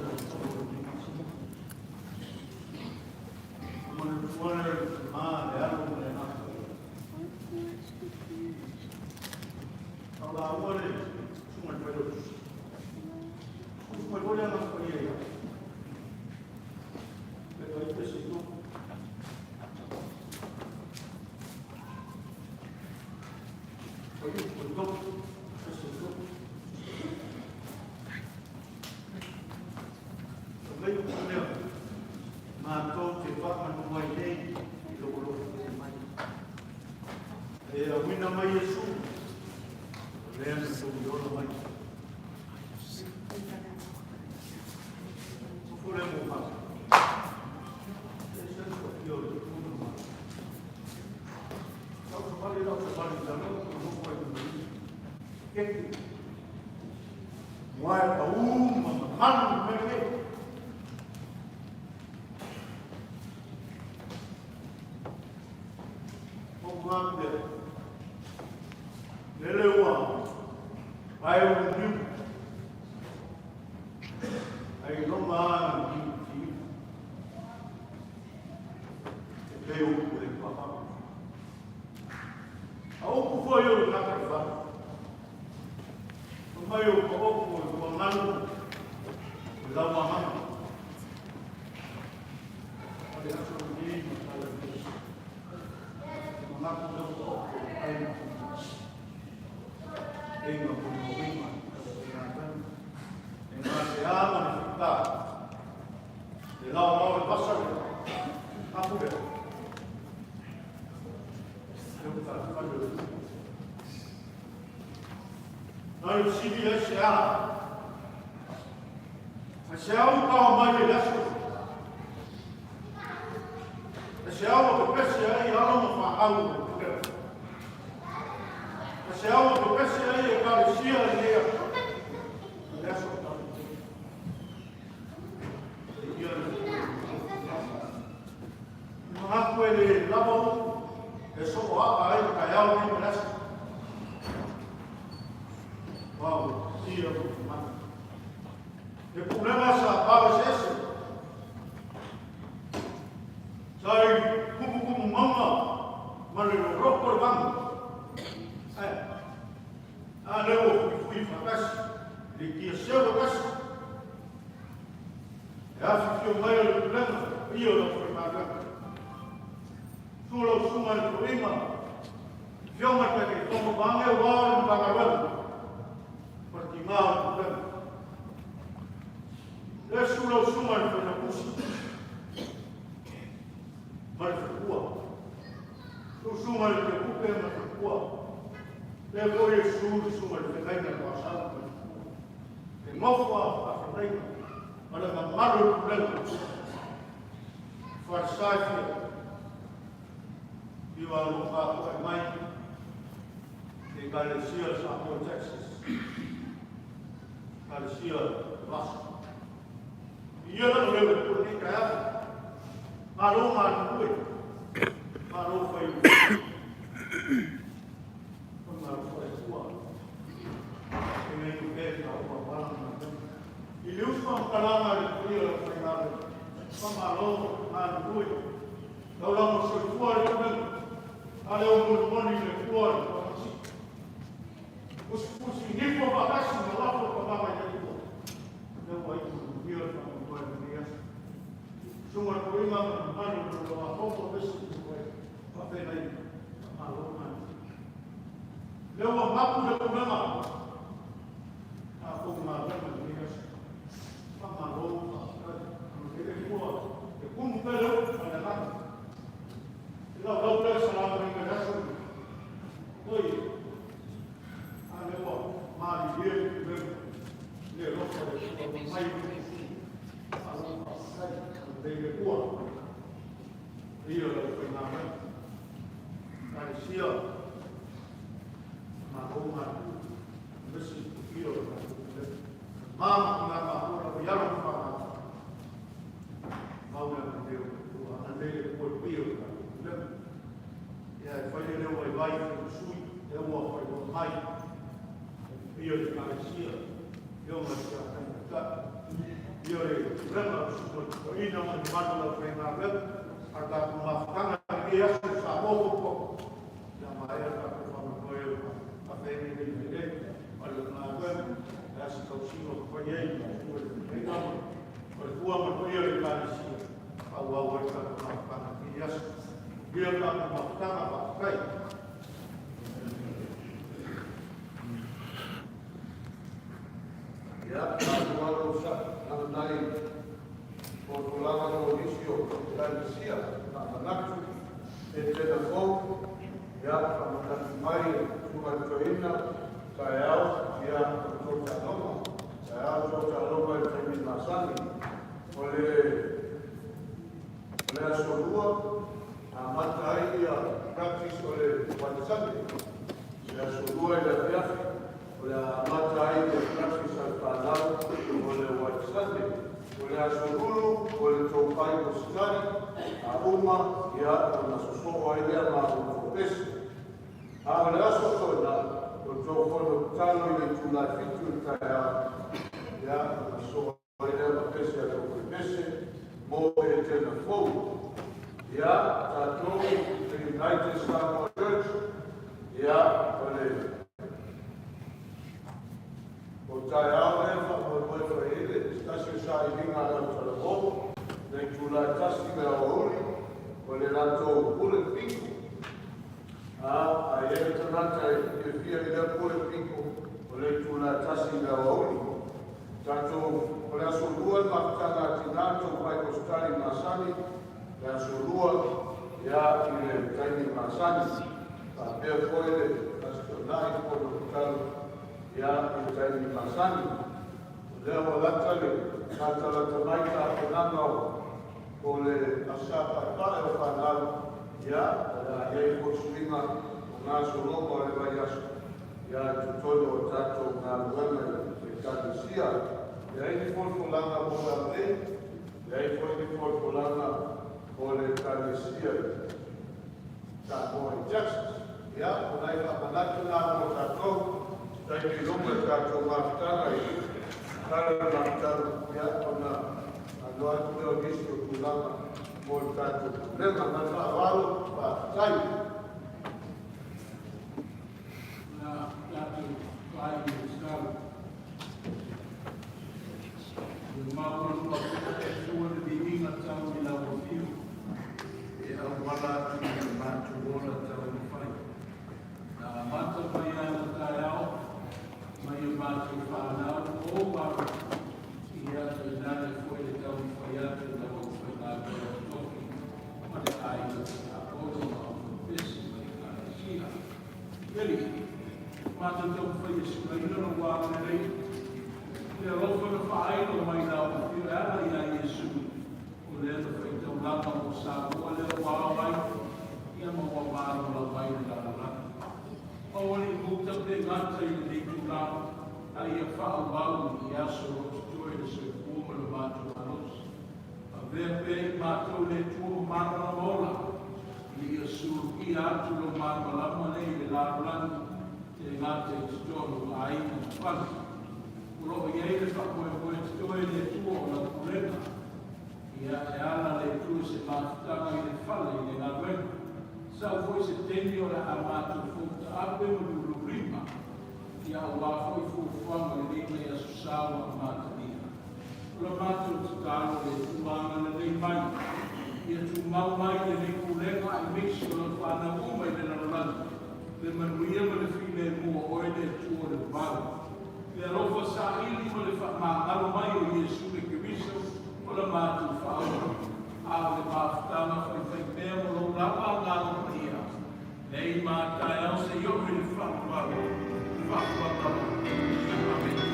Matou te faamanu mai nei i lou alofa tele mai. E auina mai Iesu, o lea na tou ola mai. Fofo lea mo fasa. E se sofia o le tuna mai. Lau savali, lau savali, lau nofo ai i keke. Moae pau ma mamalu mai nei. O mate. Lele ua pae o niu. Ai loma ana niu ti. E pe upu le papa. A upu foi o le kaka i whare. O mai o ka opu o le tuangalu, o le lau ahanga. O le aso nei ma tala nei. Manatu leo ka opu o ai ma e ngā puna wima e ngā te ama le whita. Le lao lao le pasa le apu le. Leo ka whare o Na le sivi ai se a. A se au pao mai e le aso. E se au o pepese ai alo ma whaau o le E se au o pepese ai e kalesia i lea. Le aso tau. Ia le Manatu e le lava upu e so o aa ai ka iau nei ma le aso. Wau, ia mo te mana. E pulega sa pau se ese. Sa i kumu kumu maunga ma le roroko le vanga. Ai, a leo o fui fui whakasi, le kia seu wakasi. E afi fio mai o le pulega, ia o lau whai Su lau sunga le tuinga, fio mai te ke tongo bange o wao le mtangaruela. Parti ngā o le pulega. Le su lau sunga le whaina kusi. Ma le whakua. Su sunga le te kupe ma le whakua. Le koi e su le sunga le whakaina ko asau ma le whakua. E ngofo a whakaina. Ma le mamalu le pulega. Wharisai fia. I wa lo ka ko e mai. E Kalesia Samoa, Texas. Kalesia Russell. Ia na leo e kura nei kai afu. Malo ngā nukue. Malo whai u. O ngā whai kua. E ngei u pē ka ua wala ngā tau. I le usu ang kalanga le kuia la whai ngā le. Pa malo ngā nukue. Lau lamo soifua le pulega. Ale o moni le kua le pamasi. Usi nifo pakasi ma lafo pa mama i te kua. Le ua i tu ia le whanau le nei aso. Sunga ko inga ma manu no lo a hongo besi ku koe. Pa whenai malo ngā. Le ua mapu le pulega. A ko ngā lema le nei aso. Pa malo pa e kua. E kumu pele o ma le laka. Lau lau le salama i ka aso. Oi. A le ua mali le le le rofa le mai. Le le kua. paia o le aufaigaluega. Ekalesia, malo galulue, aemaise le paia o le tatou Pulega. Tama ma tina matutua, le aufaialo ma fanau, tumau le agalelei o le Atua. Agalelei le Atua i le paia o le tatou Pulega. Ia, e fai le leo vaivai e fai ma sui, lea ua faailoa mai e le paia o le Ekalesia, le Afioga i le Taitai, le paia o le Pulega, le Susuga i le Toeaina ma le mamalu o le aufaigaluega. A o le tatou mafutaga i lenei aso i Samoa Football, o le a maea le tatou faamoemoe o le a faafeagai nei le ma le galuega, o le a se tausiga o fai ai le susuga i le feagaiga ma le faletua ma le paia o le Ekalesia, faaauau ai le tatou mafutaga i lenei aso. Manuia le tatou mafutaga, faafetai. Ia, tatou alo nai folafolaga mo nisi o Ekalesia faamanatu Etena fou, ia, faamanatu mai e Susuga i le Toeaina, taeao, ia, o le tou taaloga. Taeao tou taaloga i le taimi masani. O le aso Lua, amata ai ia practice o le White Sunday. Le aso Lua i le afiafi, o le amata ai ia practice a le fanau o le White Sunday. O le aso Ulu, o le tou Bible study, a uma, ia, ona sosoo ai lea ma outou pese. A o le aso Toonai, o tou fono tatalo i le itula e 7 i le taeao, ia, ona sosoo ai lea ma pese a le aufai-pese mo Etena fou. Ia, tatou, the United Samoa Church, ia, o le o taeao lea faamoemoe fai ai le tasi o sailiga a le autalavou, le itula e 1 i le aoauli, o le latou pule bingo. A i ai le tagata e fiafia i lea pule bingo, o le itula e 1 i le aoauli. Tatou, o le aso Lua le mafutaga a tina, tou Bible study masani, le aso Lua, ia, i le taimi masani. Faapea foi le aso Toonai, fono tatalo, ia, i le taimi masani. O lea ua lata le latalata mai tapenaga o le aso paepae o fanau, ia, o le a i ai foi suiga o gasologa o le vaiaso, ia, i totonu o tatou galuega i Ekalesia. E ai ni folafolaga mo le e ai foi ni folafolaga mo le Ekalesia i Samoa i Texas. Ia, o nai faamanatu na mo tatou, taimi i luma i tatou mafutaga i tala le mafutaga, ia, ona aloa atu lea o nisi o tulaga mo le tatou pulega. Ma le faaaloalo, faafetai. Na tatou fai i le tatalo. Ua maualuga pea e Atua le viiga tau i lau afio e auala atu i le matou ola taumafai. Na amata mai lava taeao mai o matou fanau o alo ia tainane foi le taumafai atu i lau aufaigaluega totofi ma le aiga tiakono ma aufaipese ma Ekalesia. E Alii, matou taumafai e sulaina lou agalelei, le alofa na faailo mai lau afio e ala iā Iesu, o lea na faitaulaga mo Samoa lea ua ao ai, ia ma ua malolau ai le lalolagi. Aua ne i muta pe gata i lenei tulaga, a ia faaauau i aso o lo o totoe le soifua ma le matou malosi. Avea pea i matou le Atua ma malamalama ola, ina ia sulukia atu lou malamalama lea i le lalolagi te gata i totonu o aiga ma fale. O lo o i ai le faamoemoe totoe le Atua o lau pulega. Ia e ala le Atua i se mafutaga i le fale i le galuega. Sau foi se taimi o le a matou foutaape ma lululima, ia aua foi fuafuaga lelei mai Aso Sa ua amatalia. O la matou tatalo le Atua agalelei mai, ia tumau mai lenei pulega aemaise o lau fanau uma i le lalolagi, le manuia ma le filemu o oe le Atua o le vavau. Le alofa saili ma le faamagalo mai o Iesu le Keriso o la matou faaola, a o le mafutaga faifaipea mo lou lava agaga paia, nei ma taeao seia oo i le faavavau, faavavau. Amene.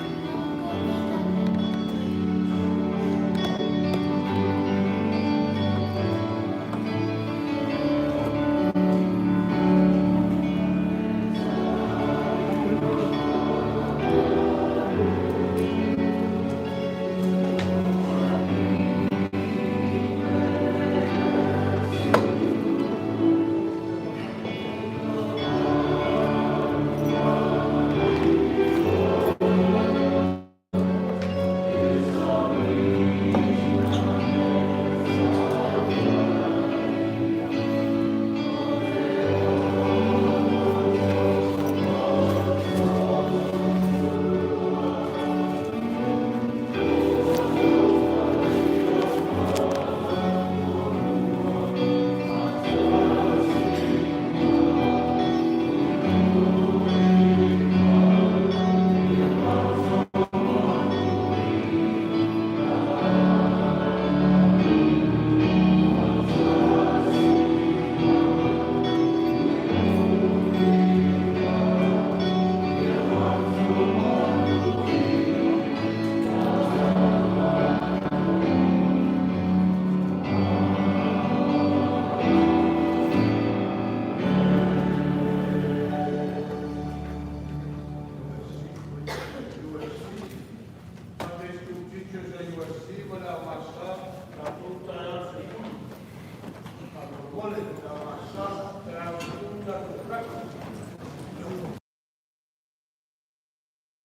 Popole.